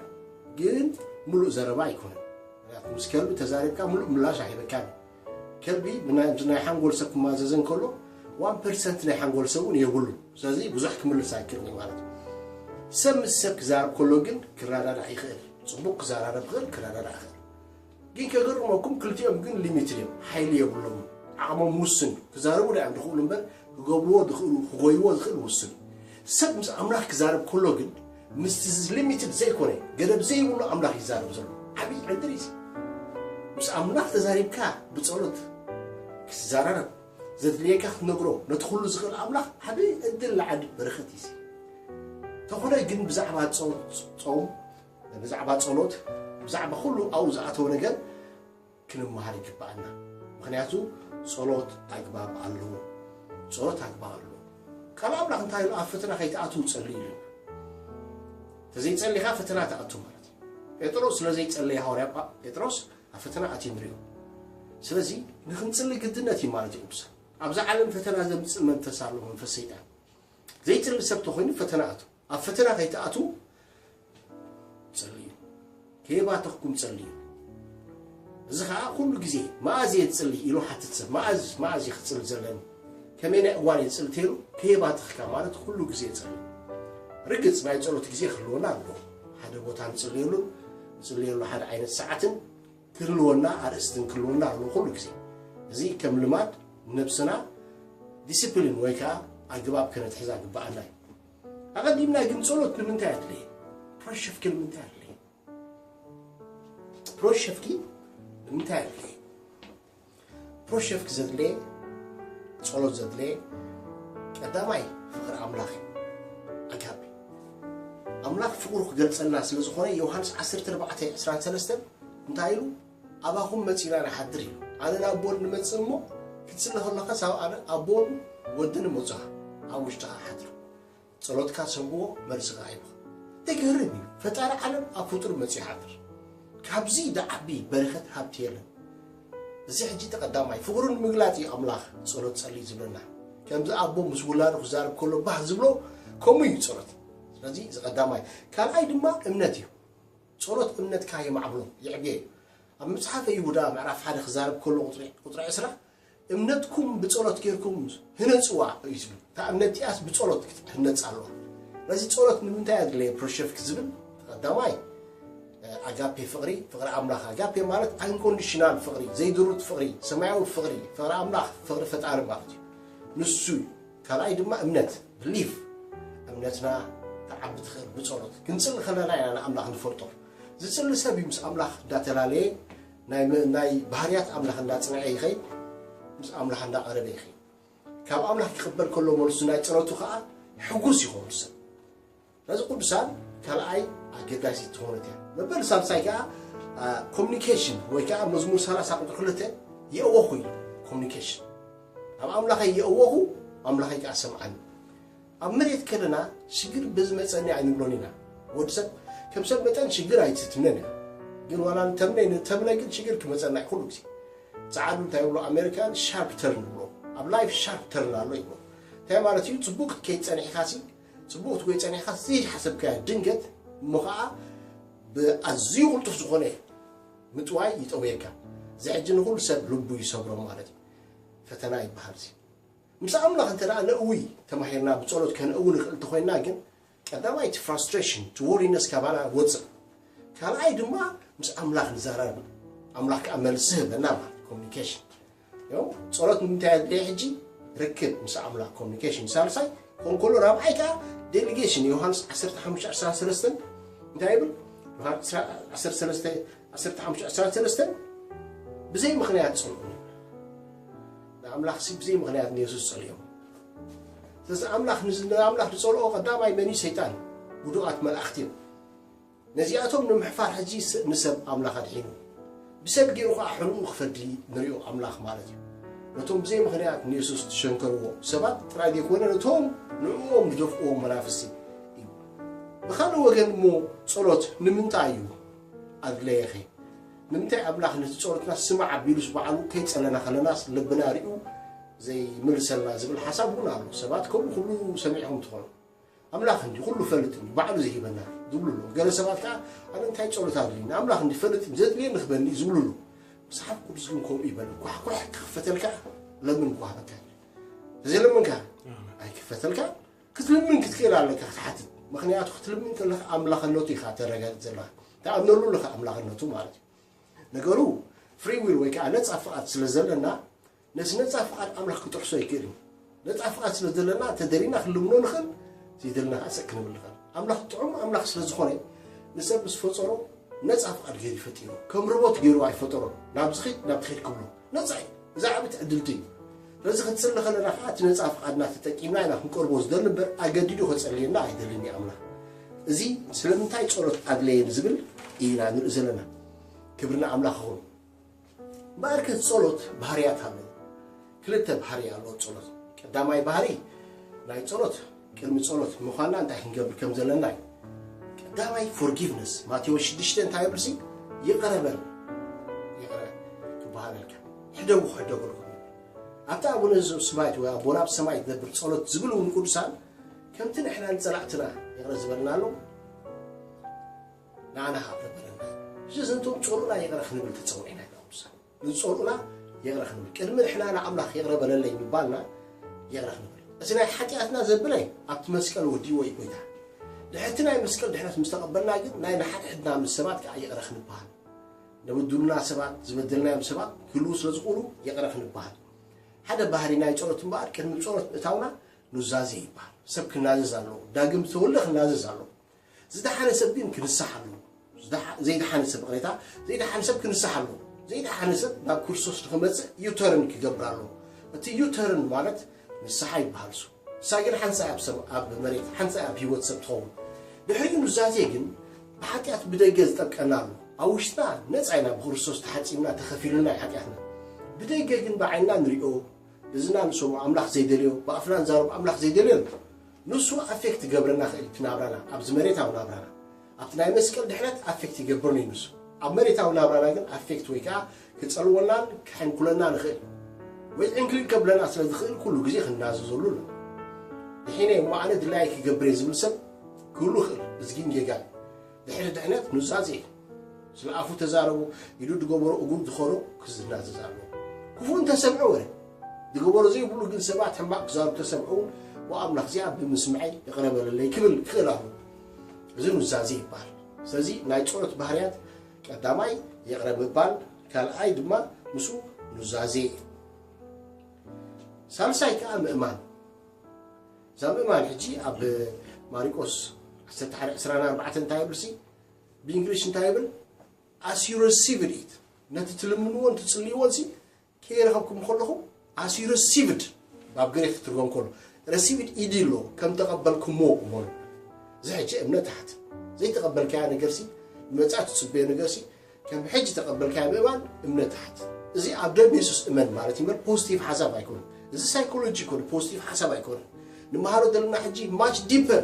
ግን ምሉእ ዘረባ ኣይኮነን። ምክንያቱ ምስ ከልቢ ተዛሪብካ ምሉእ ምላሽ ኣይህበካን። ከልቢ ብናይ ሓንጎል ሰብ ክማዘዘ እንከሎ ዋን ፐርሰንት ናይ ሓንጎል ሰብ እውን የብሉ። ስለዚ ብዙሕ ክምልስ ኣይክእልን እዩ ማለት እዩ። ሰብ ምስ ሰብ ክዛረብ ከሎ ግን ክረዳዳእ ይኽእል። ጽቡቕ ክዘራረብ ይኽእል፣ ክረዳዳእ ይኽእል። ግን ከገርመኩም ክልቲኦም ግን ሊሚትድ እዮም፣ ሓይሊ የብሎም። ዓቕሞም ውስን እዩ። ክዛረቡ ዳዮም ዝኽእሉ እምበር ክገብርዎ ዝኽእሉ ክጎይዎ ዝኽእል ውስን እዩ። ሰብ ምስ ኣምላኽ ክዛረብ ከሎ ግን ምስቲ ሊሚትድ ዘይኮነ ገደብ ዘይብሉ ኣምላኽ ይዛረብ ዘሎ ዓብዪ ዕድል እዩ። ምስ ኣምላኽ ተዛሪብካ ብጸሎት ክትዘራረብ ዘድልየካ ክትነግሮ ነቲ ኩሉ ዝኽእል ኣምላኽ ዓብዪ ዕድል ለዓዲ በረኸት እዩ። ተኾነ ግን ብዛዕባ ጾም ብዛዕባ ጸሎት ብዛዕባ ኩሉ ኣብኡ ዝኣተወ ነገር ክንመሃር ይግባኣና። ምክንያቱ ጸሎት ኣግባብ ኣለዎ። ጸሎት ኣግባብ ኣለዎ። ቃል ኣምላኽ እንታይ ኢሉ? ኣብ ፈተና ከይትኣትዉ ጸልዩ ኢሉ። ተዘይጸሊኻ ፈተና ትኣቱ ማለት እዩ። ጴጥሮስ ስለ ዘይጸለየ ሃዋርያ ጳ- ጴጥሮስ ኣብ ፈተና ኣትዩ ንሪኦ። ስለዚ ንክንጽሊ ግድነት እዩ ማለት እዩ ቅዱሳን። ኣብዛ ዓለም ፈተና ዘምጽእ መንፈስ ኣሎ፣ መንፈስ ሰይጣን። ዘይጽሊ ሰብ ተኾይኑ ፈተና ኣቱ። ኣብ ፈተና ከይትኣትዉ ጸልዩ። ከየባተኽኩም ጸልዩ። እዚ ኸኣ ኩሉ ግዜ መኣዝ እየ ዝጽሊ ኢሉ ሓትት ሰብ። መኣዝ መኣዝ እየ ክጽሊ ዘለኒ? ከመይናይ እዋን እየ ዝጽሊ ተይሉ ከየባተኽካ ማለት ኩሉ ግዜ ጸልዩ። ርግጽ ናይ ጸሎት ግዜ ክህልወና ኣለዎ። ሓደ ቦታ ንጽልየሉን ንጽልየሉ ሓደ ዓይነት ሰዓትን ክህልወና ኣርእስትን ክህልወና ኣለዎ ኩሉ ግዜ። እዚ ከም ልማድ ንነብስና ዲስፕሊን ወይ ከዓ ኣግባብ ከነትሕዛ ግባኣና እዩ። ኣቐዲምና ግን ጸሎት ንምንታይ ኣድለየ? ፕሮሸፍኪ ንምንታይ ኣድለየ? ፕሮሸፍኪ ንምንታይ ኣድለየ? ፕሮሸፍኪ ዘድለየ ጸሎት ዘድለየ ቀዳማይ ፍቕሪ ኣምላኽ እዩ። ኣጋፔ ኣምላኽ ፍቕሩ ክገልጸልና ስለ ዝኾነ ዮሃንስ ዓሰርተ ኣርባዕተ ዕስራን ሰለስተን እንታይ ኢሉ? ኣባኹም መጺና ንሓድር ኢሉ። ኣነ ናብ ኣቦን ንመጽእ እሞ ክትስለ ከለኻስ ኣብ ኣነ ኣቦን ወድን እመጹኻ ኣብ ውሽጥኻ ሓድሩ። ጸሎትካ ሰምዕዎ፣ መልስኻ ሂብኻ። ተገርም እዩ። ፈጣሪ ዓለም ኣብ ፍጡር መጺኡ ይሓድር። ካብዚ ዝዓቢ በረኸት ሃብቲ የለን። እዚ ሕጂ ተቐዳማይ ፍቕሩ ንምግላጽ እዩ ኣምላኽ ጸሎት ጸልይ ዝብለና። ከምዚ ኣቦ ምስ ውላዱ ክዛረብ ከሎ ባህ ዝብሎ ከምኡ እዩ ጸሎት። ስለዚ እዚ ቀዳማይ። ካልኣይ ድማ እምነት እዩ። ጸሎት እምነትካ የማዕብሎ፣ የዕብዮ እዩ። ኣብ መጽሓፈ ይሁዳ ምዕራፍ ሓደ ክዛረብ ከሎ ቁጽሪ ቁጽሪ ዕስራ እምነትኩም ብጸሎት ጌርኩም ህነጽዋ እዩ ዝብል። እታ እምነት እቲኣስ ብጸሎት ክትህነጽ ኣለዋ። ስለዚ ጸሎት ንምንታይ ኣድለየ ፕሮሸፍክ ዝብል ቀዳማይ ኣጋፔ ፍቕሪ፣ ፍቕሪ ኣምላኽ። ኣጋፔ ማለት ኣንኮንዲሽናል ፍቕሪ፣ ዘይድሩት ፍቕሪ፣ ሰማያዊ ፍቕሪ፣ ፍቕሪ ኣምላኽ፣ ፍቕሪ ፈጣሪ ማለት እዩ። ንሱ እዩ። ካልኣይ ድማ እምነት፣ ብሊፍ። እምነትና ክዓቢ ትኽእል ብጸሎት። ክንጽሊ ከለና ኢና ንኣምላኽ ንፈልጦ። ዝጽሊ ሰብ እዩ ምስ ኣምላኽ እንዳተላለየ ናይ መ- ናይ ባህርያት ኣምላኽ እንዳጽንዐ ይኸይድ፣ ምስ ኣምላኽ እንዳቐረበ ይኸይድ። ካብ ኣምላኽ ክቕበል ከሎ መልሱ ናይ ጸሎቱ ኸኣ ሕጉስ ይኸውን ሰብ። ነዚ ቅዱሳን ካልኣይ ኣገዳሲት ዝኾነት እያ። መበል ሳልሳይ ከኣ ኮሚኒኬሽን ወይ ከኣ መዝሙር ሰላሳ ቁጥሪ ክልተ የእወኹ እዩ። ኮሚኒኬሽን ኣብ ኣምላኸይ የእወኹ ኣምላኸይ ከኣ ሰምዓኒ። ኣብ መሬት ከለና ሽግር ብዝመፀኒ ኣይንብሎን ኢና። ወዲ ሰብ ከም ሰብ መጠን ሽግር ኣይትትምነን እያ። ግን ዋላ ንተምነ ንተምነ ግን ሽግር ክመፀና እዩ ኩሉ ግዜ። ፃዕዱ እንታይ ይብሎ ኣሜሪካን ሻርፕ ተርን ይብሎ። ኣብ ላይፍ ሻርፕ ተርን ኣሎ ይብሎ። እንታይ ማለት እዩ? ፅቡቅ ክትከይድ ፀኒሕካ ሲ ፅቡቅ ክትጎይ ፀኒሕካ ዘይሓሰብካዮ ድንገት እሞ ከዓ ብኣዝዩ ቅልጡፍ ዝኾነ ምጥዋይ ይጠውየካ። እዚ ሕጂ ንኹሉ ሰብ ልቡ ይሰብሮ ማለት እዩ። ፈተና ይበሃል እዚ። ምስ ኣምላኽ እንተ ደኣ ነእዊ ተማሂርና፣ ብጸሎት ከነእዊ ንኽእል እንተኾይንና ግን፣ ቀዳማይ እቲ ፍራስትሬሽን፣ እቲ ወሪነስ ካባና ወጽእ። ካልኣይ ድማ ምስ ኣምላኽ ንዛረብ፣ ኣምላኽ ከኣ መልሲ ህበና ማለት ኮሚኒኬሽን። ዮ፣ ጸሎት ንምንታይ ኣድለየ ሕጂ? ርክብ ምስ ኣምላኽ፣ ኮሚኒኬሽን። ሳልሳይ ኮንኮሎ፣ ራብዓይ ከኣ ዴሊጌሽን። ዮሃንስ ዓሰርተ ሓሙሽተ ዓሰርተ ሰለስተ እንታይ ይብል? ዮሃንስ ዓሰርተ ሰለስተ ዓሰርተ ሓሙሽተ ዓሰርተ ሰለስተ፣ ብዘይ ምኽንያት ጸልኡ። ንኣምላኽ ሲ ብዘይ ምኽንያት ንየሱስ ጸልዮም። ስለዚ ኣምላኽ ንዝ-፣ ንኣምላኽ ዝጸልኦ ቀዳማይ መን እዩ? ሰይጣን፣ ውዱቓት መላእኽቲ እዮም። ነዚኣቶም ንምሕፋር ሕጂ ስ-፣ ንሰብ ኣምላኽ ኣድሒኑ። ብሰብ ገይሩ ኸኣ ሕልኡ ክፈዲ ንሪኦ ኣምላኽ ማለት እዩ። ነቶም ብዘይ ምኽንያት ንየሱስ ዝሸንከርዎ ሰባት ጥራይ ዘይኮነ፣ ነቶም ንዕኦም ዝደፍእዎም መናፍስቲ እዩ። ብኻልእ ወገን እሞ ጸሎት ንምንታይ እዩ ኣድለየኸ? ንምንታይ ኣምላኽ ነቲ ጸሎትና ስማዕ ኣቢሉስ ባዕሉ ከይጸለና ከለናስ ልብና ሪኡ ዘይምልሰልና ዝብል ሓሳብ እውን ኣሎ። ሰባት ከምኡ ክብሉ ሰሚዕኹም ትኾኑ። ኣምላኽ እንዲ ኩሉ ፈልጥ እንዲ ባዕሉ ዝሂበና ዝብሉ ኣለዉ። ገለ ሰባት ከኣ ኣነ እንታይ ጸሎት ኣድልዩኒ? ኣምላኽ እንዲ ፈልጥ እንዲ ዘድልየኒ ክበኒ ዝብሉ ኣለዉ። መጽሓፍ ቅዱስ ግን ከምኡ ይበል። ኳሕኳሕ ክኽፈተልካ ለምን ክወሃበካ። ተዘይለመንካ ኣይክፈተልካ። ክትልምን ክትክእል ኣለካ ክትሓትት። ምኽንያቱ ክትልምን ከለኻ ኣምላኽነቱ ኢኻ ተረጋግጽ ዘለኻ። ትኣምነሉ ኣለኻ ኣምላኽነቱ ማለት እዩ። ነገሩ ፍሪ ዊል ወይ ከዓ ነጻ ፍቓድ ስለ ዘለና ነቲ ነጻ ፍቓድ ኣምላኽ ክጥሕሶ ኣይክእልን። ነጻ ፍቓድ ስለ ዘለና ተደሊና ክንልምኖ ንኽእል፣ ዘይደልና ከዓ ሰቅ ክንብል ንኽእል። ኣምላኽ ጥዑም ኣምላኽ ስለ ዝኾነ ንሰብ ምስ ፈጠሮ ነጻ ፍቓድ ገይሩ ይፈጢሩ። ከም ሮቦት ገይሩ ኣይፈጠሮን። ናብ ዝኸድ ናብ ትኸድ ክብሎ ነጻ እዩ። እዚ ዓቢ ትዕድልቲ እዩ። ስለዚ ክንጽሊ ከለና ከዓ እቲ ነጻ ፍቓድና ተጠቂምና ኢና ክንቀርቦ ዝደሊ እምበር ኣገዲዱ ከጸልየና ኣይደልን እዩ ኣምላኽ። እዚ ስለምንታይ ጸሎት ኣድለየ ንዝብል ኢና ንርኢ ዘለና። ክብሪ ንኣምላኽ ይኹን። እምበኣርከ ጸሎት ባህርያት ኣለዎ። ክልተ ባህሪ ኣለዎ ጸሎት። ቀዳማይ ባህሪ ናይ ጸሎት ቅድሚ ጸሎት ምዃንና እንታይ ክንገብር ከም ዘለና እዩ። ቀዳማይ ፎርጊቭነስ። ማቴዎስ ሽዱሽተ እንታይ ይብል ሲ? ይቕረ በል። ይቕረ ክበሃለልካ። ሕደጉ ክሕደገልኩም ይብል። ኣብቲ ኣቡነ ዘሰማያት ወይ ኣቦና ኣብ ሰማይ ትነብር ጸሎት ዝብል እውን ቅዱሳን ከምቲ ንሕና ንጸላእትና ይቕረ ዝበልና ኣሎ። ንዓና ኸዓ ይቕረ በለልና። እዚ ዘንቶም ጸሉእና ይቕረ ክንብል ተጸዊዕና ኢና ቅዱሳን። ንጸሉእና ይቕረ ክንብል። ቅድሚ ንሕና ንኣምላኽ ይቕረ በለለይ ምባልና ይቕረ ክንብል። እቲ ናይ ሓጢኣትና ዘብለ ኣብቲ መስቀል ወዲእዎ እዩ ጎይታ። ድሕርቲ ናይ መስቀል ድሕነት ምስ ተቐበልና ግን ናይ ንሓድሕድና ምስ ሰባት ከኣ ይቕረ ክንበሃል። ንብድሉና ሰባት፣ ዝበደልናዮም ሰባት ክህልዉ ስለ ዝኽእሉ ይቕረ ክንበሃል። ሓደ ባህሪ ናይ ጸሎት እምበኣር ቅድሚ ጸሎት ምእታውና ኑዛዜ ይበሃል። ሰብ ክናዘዝ ኣለዎ። ዳግም ዝተወልደ ክናዘዝ ኣለዎ። ዝደሓነ ሰብ ግን ክንሳሕ ኣለዎ። ዝደሓ-፣ ዘይደሓነ ሰብ፣ ይቕሬታ፣ ዘይደሓነ ሰብ ክንሳሕ ኣለዎ። ዘይደሓነ ሰብ ናብ ክርስቶስ ንኽመጽእ ዩተርን ክገብር ኣለዎ። እቲ ዩተርን ማለት ንስሓ ይበሃል እሱ። ንሳ ግን ሓንሳእ ኣብ ሰብ፣ ኣብ መሬት፣ ሓንሳእ ኣብ ህይወት ሰብ ትኸውን። ድሕሪኡ ኑዛዜ ግን ብሓጢኣት ብደገ ዝጠብቀና ኣሎ። ኣብ ውሽጥና ነጻ ኢና፣ ብክርስቶስ ተሓጺብና፣ ተኸፊሉና እዩ ሓጢኣትና። ብደገ ግን ብዓይንና ንሪኦ፣ እዝና ንሰምዖ ኣምላኽ ዘይደልዮ፣ ብኣፍና ንዛረብ ኣምላኽ ዘይደልዮ ኣሎ። ንሱ ኣፌክት ይገብረና ክእል እቲ ናብራና፣ ኣብዚ መሬታዊ ናብራና። ኣብቲ ናይ መስቀል ድሕነት ኣፌክት ይገብር እዩ ንሱ። ኣብ መሬታዊ ናብራና ግን ኣፌክት ወይ ከዓ ክጸልወናን ክሕንኩለናን ይኽእል። ወይ ዕንክሊል ከብለና ስለ ዝኽእል ኩሉ ግዜ ክንናዘዘሉ ኣሎ። ድሒነ እሞ ኣነ ድላየ ክገብር እየ ዝብል ሰብ ክህሉ ይኽእል። እዚ ግን ጌጋ እዩ። ድሕሪ ድሕነት ኑዛዜ እዩ። ስለ ኣፉ ተዛረቡ፣ ኢዱ ዝገበሮ እግሩ ዝኸዶ ክዝናዘዝ ኣለዎ። ክፉእ እንተሰምዐ ወረ፣ ዝገበሮ ዘይብሉ ግን ሰባት ሕማቕ ክዛረቡ ተሰምዑ እውን፣ "ብኣምላኽ እዚኣ ብምስምዐይ ይቕረ በለለይ" ክብል ክኽእል ኣለዎ። እዚ ኑዛዜ ይበሃል። ስለዚ ናይ ጸሎት ባህርያት ቀዳማይ ይቕረ ምባል፣ ካልኣይ ድማ ምስኡ ኑዛዜ እዩ። ሳልሳይ ከኣ ምእማን። እዛ ምእማን ሕጂ ኣብ ማርቆስ ዓሰርተ ሓደ ዕስራን ኣርባዕተን እንታይ ይብል ሲ? ብእንግሊሽ እንታይ ይብል? As you receive it። ነቲ ትልምንዎን ትጽልይዎን ሲ ከይረኸብኩም ከለኹም፣ as you received፣ ኣብ ግሪክ ክትርጎም ከሎ፣ received ኢዲ ኣሎ፣ ከም ተቐበልኩሞ እመኑ። እዚ ሕጂ እምነት ኣሕት። ዘይተቐበልካያ ነገር ሲ፣ መጻ ትጽበዮ ነገር ሲ፣ ከም ሕጂ ተቐበልካዮ ምእማን እምነት ኣሕት። እዚ ኣብ ደም የሱስ እመን ማለት እዩ እምበር ፖዚቲቭ ሓሳብ ኣይኮነን። እዚ ሳይኮሎጂ ይኮነ፣ ፖዚቲቭ ሓሳብ ኣይኮነን። ንመሃሮ ዘለና ሕጂ ማች ዲፐር፣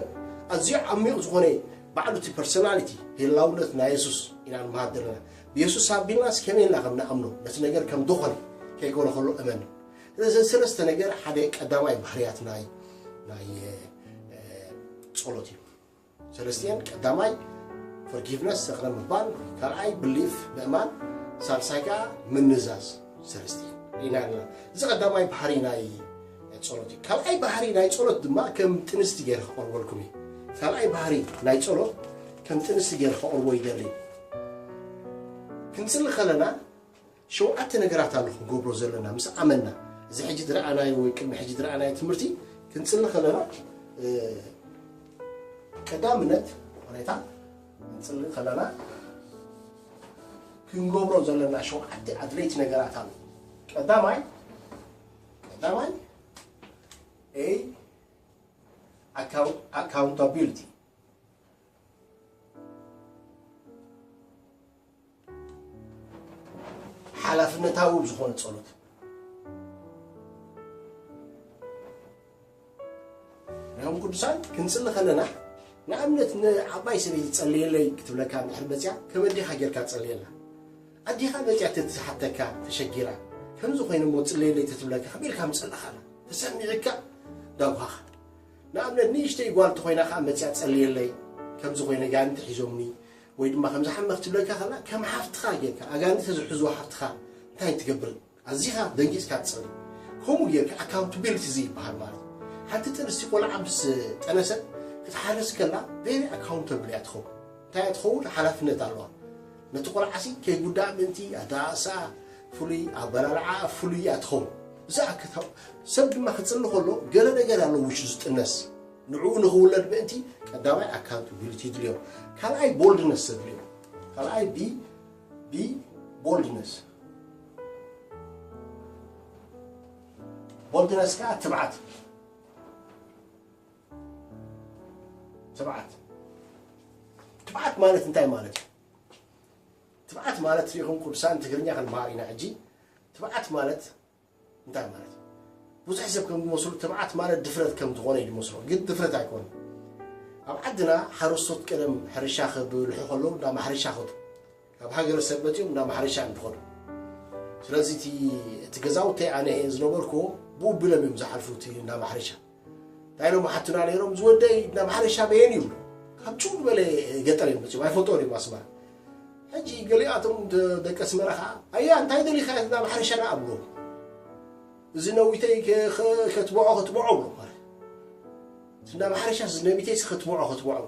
ኣዝዩ ዓሚቕ ዝኾነ ባዕሉ እቲ ፐርሶናሊቲ፣ ህላውነት ናይ የሱስ ኢና ንመሃር ዘለና። ብየሱስ ኣቢልናስ ከመይ ኢልና ከም ንኣምኖ፣ ነቲ ነገር ከም ዝኾነ ከይኮነ ከሎ እመን። ስለዚ ሰለስተ ነገር ሓደ ቀዳማይ ባህርያት ናይ፣ ናይ፣ እ፣ ጸሎት እዩ። ሰለስቲኤን ቀዳማይ Forgiveness፣ ይቕረ ምባል፣ ካልኣይ belief፣ ምእማን፣ ሳልሳይ ከዓ ምንዛዝ። ሰለስተ ኢና ኣለና። እዚ ቀዳማይ ባህሪ ናይ ጸሎት እዩ። ካልኣይ ባህሪ ናይ ጸሎት ድማ ከም ጥንስቲ ገይረ ከቕርበልኩም እዩ። ካልኣይ ባህሪ ናይ ጸሎት ከም ጥንስቲ ገይረ ከቕርቦ ይደሊ። ክንጽሊ ከለና ሸውዓተ ነገራት ኣሎ ክንገብሮ ዘለና ምስ ኣመንና። እዚ ሕጂ ዝረኣናዮ ወይ ቅድሚ ሕጂ ዝረኣናዮ ትምህርቲ ክንጽሊ ከለና፣ እ፣ ቀዳምነት፣ ሁኔታ፣ ክንጽሊ ከለና ክንገብሮ ዘለና ሸውዓተ ኣድለይቲ ነገራት ኣሎ። ቀዳማይ፣ ቀዳማይ፣ A፣ account-፣ accountability፣ ሓላፍነታዊ ብዝኾነ ጸሎት። ሪኦም ቅዱሳን ክንጽሊ ከለና፣ ንኣብነት ንዓባይ ሰበይቲ ጸልየለይ ክትብለካ እንድሕር መጽያ፣ ከም ኣዴኻ ጌርካ ጸልየላ። ኣዴኻ መጽያ ተትሓተካ ተሸጊራ፣ ከምዚ ኮይነ እሞ ጽልየለይ ተትብለካ፣ ከመይ ኢልካ ምጸለኻላ? ተሰሚዕካ ዳጓኻ። ንኣብነት ንእሽተይ ጓል ተኾይና ከኣ መጽያ ጸልየለይ፣ ከምዚ ኮይነ ኣጋንንቲ ሒዞምኒ፣ ወይ ድማ ከምዚ ሓመኽ ትብለካ ከላ፣ ከም ሓፍትኻ ጌርካ፣ ኣጋንንቲ ተዝሕዝዋ ሓፍትኻ እንታይ ትገብር? ኣዚኻ ደንጊጽካ ትጸሊ። ከምኡ ጌርካ ኣካውንታቢሊቲ እዚ ይበሃል ማለት እዩ። ሓንቲ ጥንስቲ ቆልዓ ምስ ጠነሰት ክትሓርስ ከላ፣ ቬሪ ኣካውንታብል እያ ትኸውን። እንታይ እያ ትኸውን? ሓላፍነት ኣለዋ። ነቲ ቆልዓሲ ከይጉዳእ ምእንቲ ኣደኣእሳ ፍሉይ፣ ኣበላልዓ ፍሉይ እያ ትኸውን። እዛ ኣከታው-፣ ሰብ ድማ ክጽሊ ከሎ ገለ ነገር ኣሎ ውሽጡ ዝጥነስ። ንዕኡ ንኽውለድ ምእንቲ ቀዳማይ ኣካውንታቢሊቲ ይድልዮ። ካልኣይ ቦልድነስ ዘድልዮ። ካልኣይ ቢ፣ ቢ ቦልድነስ። ቦልድነስ ከኣ ትብዓት። ትብዓት። ትብዓት ማለት እንታይ ማለት እዩ? ትብዓት ማለት ሪኢኹም ቅዱሳን ትግርኛ ክንመሃር ኢና ሕጂ። ትብዓት ማለት እንታይ ማለት እዩ? ብዙሕ ሰብ ከም ዝመስሉ ትብዓት ማለት ድፍረት ከም ዝኾነ እዩ ዝመስሎ፣ ግን ድፍረት ኣይኮነን። ኣብ ዓድና ሓረስቶት ቀደም ሕርሻ ከብልሑ ከለዉ እንዳ ማሕረሻ ከዱ። ካብ ሃገረሰብ መጺኦም እንዳ ማሕረሻ እዮም ዝኸዱ። ስለዚ እቲ፣ እቲ ገዛውተይ ኣነ ዝነበርኩዎ ብኡ ቢሎም እዮም ዝሓልፉ እቲ እንዳ ማሕረሻ። እንታይ ኢሎም ሓቱና ነይሮም? "ዝወደይ እንዳ ማሕረሻ በየን እዩ?" ካብ ጭው ዝበለ ገጠር እዮም መጺኦም፣ ኣይፈልጥዎን እዮም ኣስመራ። ሕጂ ገሊኣቶም ደ-፣ ደቂ ኣስመራ ከኣ፣ "ኣያ፣ እንታይ ደሊኻ እንዳ ማሕረሻ?" ደኣ ኣብሎ። "እዚ ነዊተይ ከ-፣ ከ-፣ ከትብዖ፣ ከትብዖ" ብሎ ማለት። "እንዳ ማሕረሻ እዚ ነዊተይ ከትብዖ፣ ከትብዖ" ብሎ።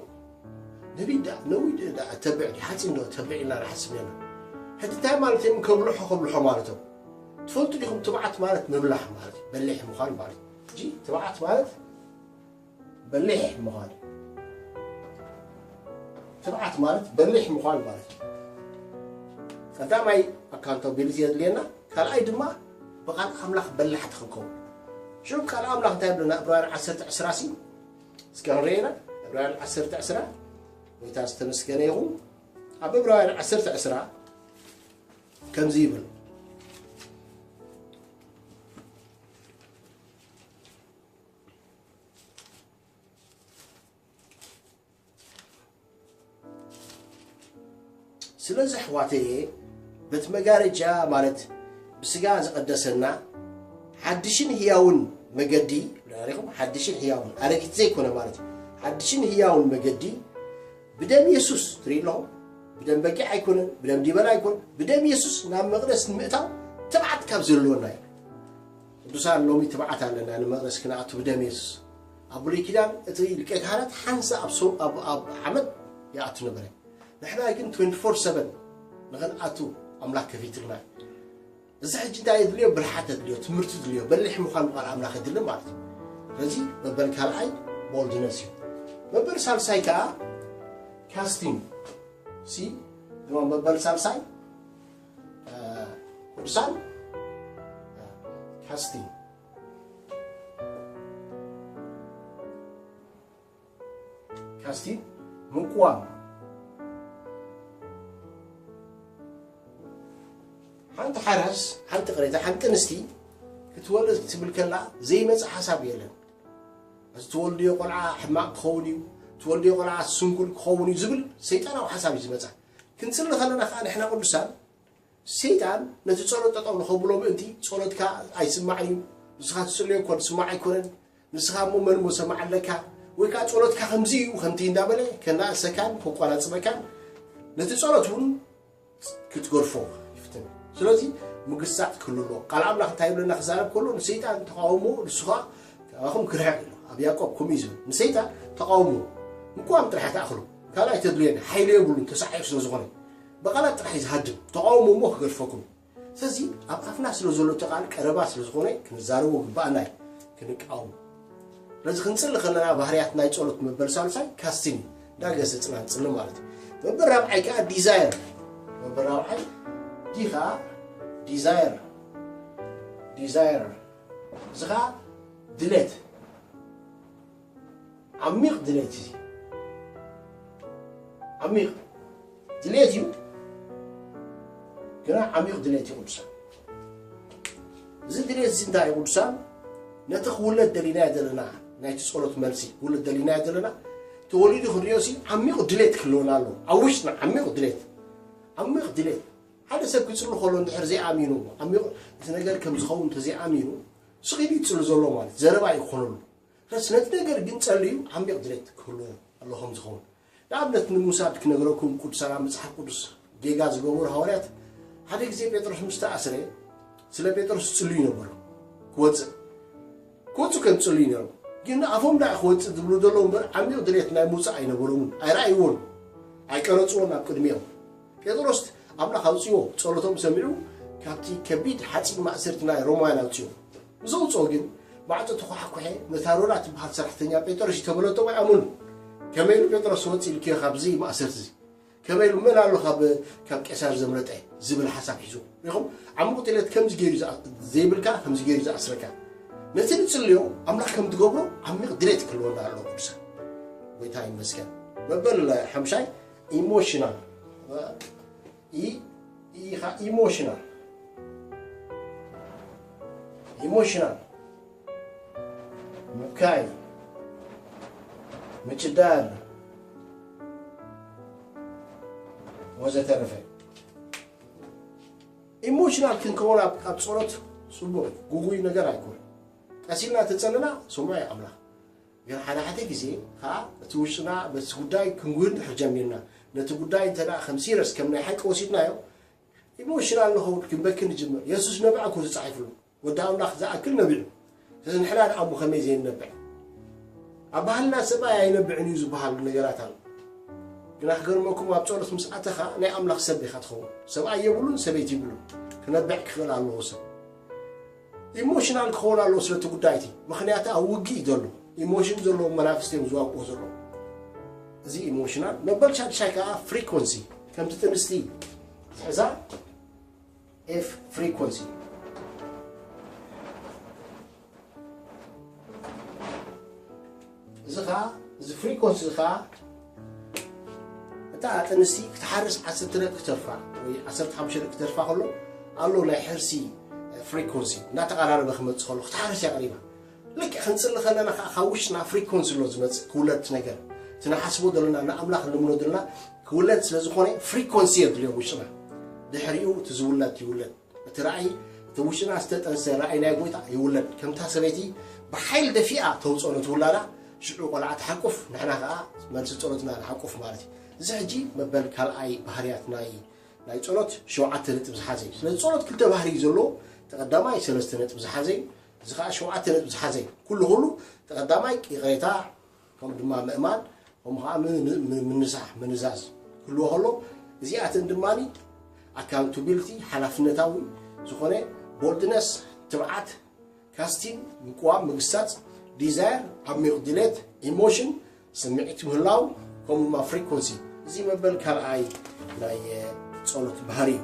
ነቢት ደኣ፣ ነዊት ደኣ ተብዕ ድዩ? ሓጺን ዶ ተብዕ ኢልና ንሓስብ ነና። ሕጂ እንታይ ማለት እዮም? ከብልሖ፣ ከብልሖ ማለቶም። ትፈልጡ ዲኹም? ትብዓት ማለት ምብላሕ ማለት እዩ። በሊሕ ምዃን ማለት እዩ። ሕጂ ትብዓት ማለት በሊሕ ምዃን እዩ። ትብዓት ማለት በሊሕ ምዃን ማለት እዩ። ቀዳማይ ኣካውንታቢሊቲ የድልየና፣ ካልኣይ ድማ ብቃል ኣምላኽ በላሕቲ ክንከውን። ሽዑ ቃል ኣምላኽ እንታይ ይብለና? ዕብራውያን ዓሰርተ ዕስራ ሲ፣ እስከ ክንርእየና። ዕብራውያን ዓሰርተ ዕስራ፣ ጎይታ ዝተመስገነ ይኹን። ኣብ ዕብራውያን ዓሰርተ ዕስራ ከምዚ ይብል። ስለዚ ኣሕዋተየ፣ በቲ መጋረጃ ማለት ብስጋ ዝቐደሰና ሓድሽን ህያውን መገዲ፣ ሪኹም፣ ሓድሽን ህያውን፣ ኣረጊት ዘይኮነ ማለት እዩ። ሓድሽን ህያውን መገዲ ብደም የሱስ፣ ትርኢ ኣለኹም፣ ብደም በጊዕ ኣይኮነን፣ ብደም ዲበላ ኣይኮነን፣ ብደም የሱስ ናብ መቕደስ ንምእታው ትብዓት ካብ ዘለወና እዩ። ቅዱሳን፣ ሎሚ ትብዓት ኣለና ንመቕደስ ክንኣቱ ብደም የሱስ። ኣብ ብሉይ ኪዳን እቲ ሊቀ ካህናት ሓንሳእ ኣብ ሶ-፣ ኣብ፣ ኣብ ዓመት ይኣቱ ነበረ። ንሕና ግን ትዌንቲ ፎር ሰቨን ንኽንኣቱ ኣምላኽ ከፊትልና። እዚ ሕጂ እንታይ የድልዮ? ብልሓት የድልዮ፣ ትምህርቲ የድልዮ፣ በሊሕ ምዃን ቃል ኣምላኽ የድሊ ማለት እዩ። ስለዚ መበል ካልኣይ ቦልድነስ እዩ። መበል ሳልሳይ ከኣ ካስቲንግ ሲ፣ ድማ መበል ሳልሳይ፣ እ፣ ቅዱሳን፣ እ፣ ካስቲንግ፣ ካስቲንግ ምቅዋም። ሓንቲ ሓራስ፣ ሓንቲ ቅሬታ፣ ሓንቲ ኣንስቲ ክትወልድ ክትብል ከላ ዘይመጽእ ሓሳብ የለን። እዚ ትወልድዮ ቆልዓ ሕማቕ ክኸውን እዩ፣ ትወልድዮ ቆልዓ ስንኩል ክኸውን እዩ ዝብል ሰይጣናዊ ሓሳብ እዩ ዝመጻ። ክንጽሊ ከለና ከኣ ንሕና ቅዱሳን፣ ሰይጣን ነቲ ጸሎት ጠጠው ንኸብሎ ምእንቲ፣ ጸሎትካ ኣይስማዕን እዩ፣ ንስኻ ትጽልዮ እኮ ዝስማዕ ኣይኮነን፣ ንስኻ እሞ መን እሞ ሰማዕ ኣለካ፣ ወይ ከኣ ጸሎትካ ከምዚ እዩ፣ ከምቲ እንዳበለ ከናእሰካን ከቋናጽበካን ነቲ ጸሎት እውን ክትገድፎ ይፍትን። ስለዚ ምግሳጥ ክህሉ ኣለዎ። ቃል ኣምላኽ እንታይ ይብለና ክዛረብ ከሎ ንሰይጣን ተቃውሞ ንሱ ኸዓ ካባኹም ክርሕቕ ኢሉ። ኣብ ያዕቆብ ከምኡ እዩ ዝብል። ንሰይጣን ተቃውሞ ምቅዋም ጥራሕ ተኣኽሉ። ካልኣይ ተድልየኒ ሓይሊ የብሉን ተሳዒሩ ስለ ዝኾነ። ብቓላት ጥራሕ እዩ ዝሃድም። ተቃውሞ እሞ ክገድፈኩም። ስለዚ ኣብ ኣፍና ስለ ዘሎ እቲ ቃል ቀረባ ስለ ዝኾነ ክንዛረቦ ግባኣና እዩ። ክንቃወም ስለዚ ክንጽሊ ከለና ባህርያት ናይ ጸሎት መበል ሳልሳይ ካስቲን እዩ። እንዳገሰጽና ንጽሊ ማለት እዩ። መበል ራብዓይ ከዓ ዲዛየር። መበል ራብዓይ ዲ ከዓ ዲዛየር ዲዛየር እዚ ከዓ ድሌት ዓሚቕ ድሌት እዩ። ዓሚቕ ድሌት እዩ። ግና ዓሚቕ ድሌት እዩ ቅዱሳን። እዚ ድሌት እዚ እንታይ እዩ ቅዱሳን? ነቲ ክውለድ ደሊናዮ ዘለና ናይቲ ጸሎት መልሲ ክውለድ ደሊናዮ ዘለና ተወሊዱ ክንሪኦ ሲ ዓሚቕ ድሌት ክህልወና ኣለዎ። ኣብ ውሽጥና ዓሚቕ ድሌት ዓሚቕ ድሌት ሓደ ሰብ ክጽሊ ከሎ እንድሕር ዘይኣሚኑ ዓሚቕ እቲ ነገር ከም ዝኸውን እንተዘይኣሚኑ ስኺሉ ይጽሊ ዘሎ ማለት ዘረባ ይኾነሉ። ስለዚ ነቲ ነገር ግን ጸልዩ ዓሚቕ ድሌት ክህልዎ ኣሎ ከም ዝኸውን። ንኣብነት ንምውሳድ ክነግረኩም ቅዱሳን ኣብ መጽሓፍ ቅዱስ ጌጋ ዝገበሩ ሃዋርያት ሓደ ግዜ ጴጥሮስ ምስ ተኣስረ ስለ ጴጥሮስ ዝጽልዩ ነበሩ። ክወጽእ ክወጽእ ከም ዝጽልዩ ነይሮም። ግን ኣፎም ዳኣ ክወጽእ ዝብሉ ዘለዉ እምበር ዓሚቕ ድሌት ናይ ምውጻእ ኣይነበሮምን። ኣይረኣይዎን። ኣይቀረጽዎን ኣብ ቅድሚኦም። ጴጥሮስ ኣምላኽ ኣውጽዎ ጸሎቶም ሰሚዑ ካብቲ ከቢድ ሓጺን ማእሰርቲ ናይ ሮማውያን ኣውጽዎ። ምስ ኣውጽኦ ግን ማዕጾ ተኳሓኩሐ ነታ ሮዳ ትበሃል ሰራሕተኛ ጴጥሮስ እዩ ተበለቶም ኣይኣመኑ። ከመይ ኢሉ ጴጥሮስ ወጽእ ኢልክዮ ካብዚ ማእሰርቲ እዚ ከመይ ኢሉ መን ኣሎ ካብ ካብ ቄሳር ዘምለጠ ዝብል ሓሳብ ሒዙ ሪኹም ዓሙቕ ድሌት ከምዚ ገይሩ ዘይብልካ ከምዚ ገይሩ ዝኣስረካ ነቲ ንጽልዮ ኣምላኽ ከም ትገብሮ ዓሚቕ ድሌት ክህልወና ኣለዎ ቅዱሳን። ጎይታ ይመስገን። መበል ሓምሻይ ኢሞሽናል ኢኻ ኢሞሽናል ኢሞሽናል ምብካይ ምጭዳል ወዘተረፈ ኢሞሽናል ክንከውን ኣብ ጸሎት ጽቡቕ ጉጉይ ነገር ኣይኮን። ቀሲልና ተጸልና ስሙዕ ኣምላኽ ግን ሓደ ሓደ ግዜ ከዓ እቲ ውሽጥና በቲ ጉዳይ ክንጉህን ድሕር ጀሚርና ነቲ ጉዳይ እንተ ከም ሲረስ ከም ናይ ሓቂ ወሲድናዮ ኢሞሽናል ንኸውን ክንበኪ ንጅምር። የሱስ ነብዐ እኮ ተጻሒፍሉ ወዲ ኣምላኽ ዝኣክል ነቢዑ። ስለዚ ንሕና ደኣ እሞ ከመይ ዘይንነብዕ? ኣብ ባህልና ሰብኣይ ኣይነብዕን እዩ ዝበሃል ነገራት ኣሎ። ግና ክገርመኩም ኣብ ጸሎት ምስ ኣተኻ ናይ ኣምላኽ ሰብ ኢኻ ትኸውን። ሰብኣይ የብሉን ሰበይቲ ይብሉን። ክነብዕ ክኽእል ኣለዎ ሰብ። ኢሞሽናል ክኸውን ኣለዎ ስለቲ ጉዳይ እቲ ምኽንያቱ ኣብ ውግእ እዩ ዘሎ። ኢሞሽን ዘለዎም መናፍስቲ እዮም ዝዋግኡ ዘለዉ። እዚ ኢሞሽናል መበል ሻድሻይ ከዓ ፍሪኮንሲ ከምቲ ጥንስቲ ዝሕዛ ኤፍ ፍሪኮንሲ እዚ ከዓ እዚ ፍሪኮንሲ እዚ ከዓ እታ ጥንስቲ ክትሓርስ ዓሰርተ ደቂ ክተርፋ ወይ ዓሰርተ ሓሙሽተ ደቂ ክተርፋ ከሎ ኣሎ ናይ ሕርሲ ፍሪኮንሲ እናተቐራረበ ክመፅእ ከሎ ክትሓርስ እያ ቀሪባ። ልክዕ ክንፅሊ ከለና ከዓ ካብ ውሽጥና ፍሪኮንሲ ኣሎ ዝመፅእ ክውለድ ነገር እቲ ንሓስቦ ዘለና ንኣምላኽ እንልምኖ ዘለና ክውለድ ስለ ዝኾነ ፍሪኮንሲ የድልዮ ውሽጥና። ድሕሪኡ እቲ ዝውለድ ይውለድ። እቲ ራእይ እቲ ውሽጥና ዝተጠንሰ ራእይ ናይ ጎይታ ይውለድ። ከምታ ሰበይቲ ብሓይል ደፊኣ ተውፅኦ ነቲ ውላዳ ሽዑ ቆልዓ ትሓቁፍ ንሕና ከዓ መልሲ ፀሎትና ንሓቁፍ ማለት እዩ። እዚ ሕጂ መበል ካልኣይ ባህርያት ናይ ናይ ጸሎት ሸውዓተ ነጥቢ ዝሓዘ እዩ። ስለዚ ጸሎት ክልተ ባህሪ እዩ ዘለዎ። ተቐዳማይ ሰለስተ ነጥቢ ዝሓዘ እዩ። እዚ ከዓ ሸውዓተ ነጥቢ ዝሓዘ እዩ። ኩሉ ኩሉ ተቐዳማይ ይቕሬታ ከምኡ ድማ ምእማን ከምኡ ከዓ ምን- ምን- ምንሳሕ ምንዛዝ ክህልዎ ከሎ እዚኣተን ድማ ኣካውንታቢሊቲ ሓላፍነታዊ ዝኾነ ቦልድነስ ትብዓት ካስቲን ምቅዋም ምግሳፅ ዲዛየር ዓሚቕ ድሌት ኢሞሽን ስምዒት ምህላው ከምኡ ድማ ፍሪኮንሲ እዚ መበል ካልኣይ ናይ ጸሎት ባህሪ እዩ።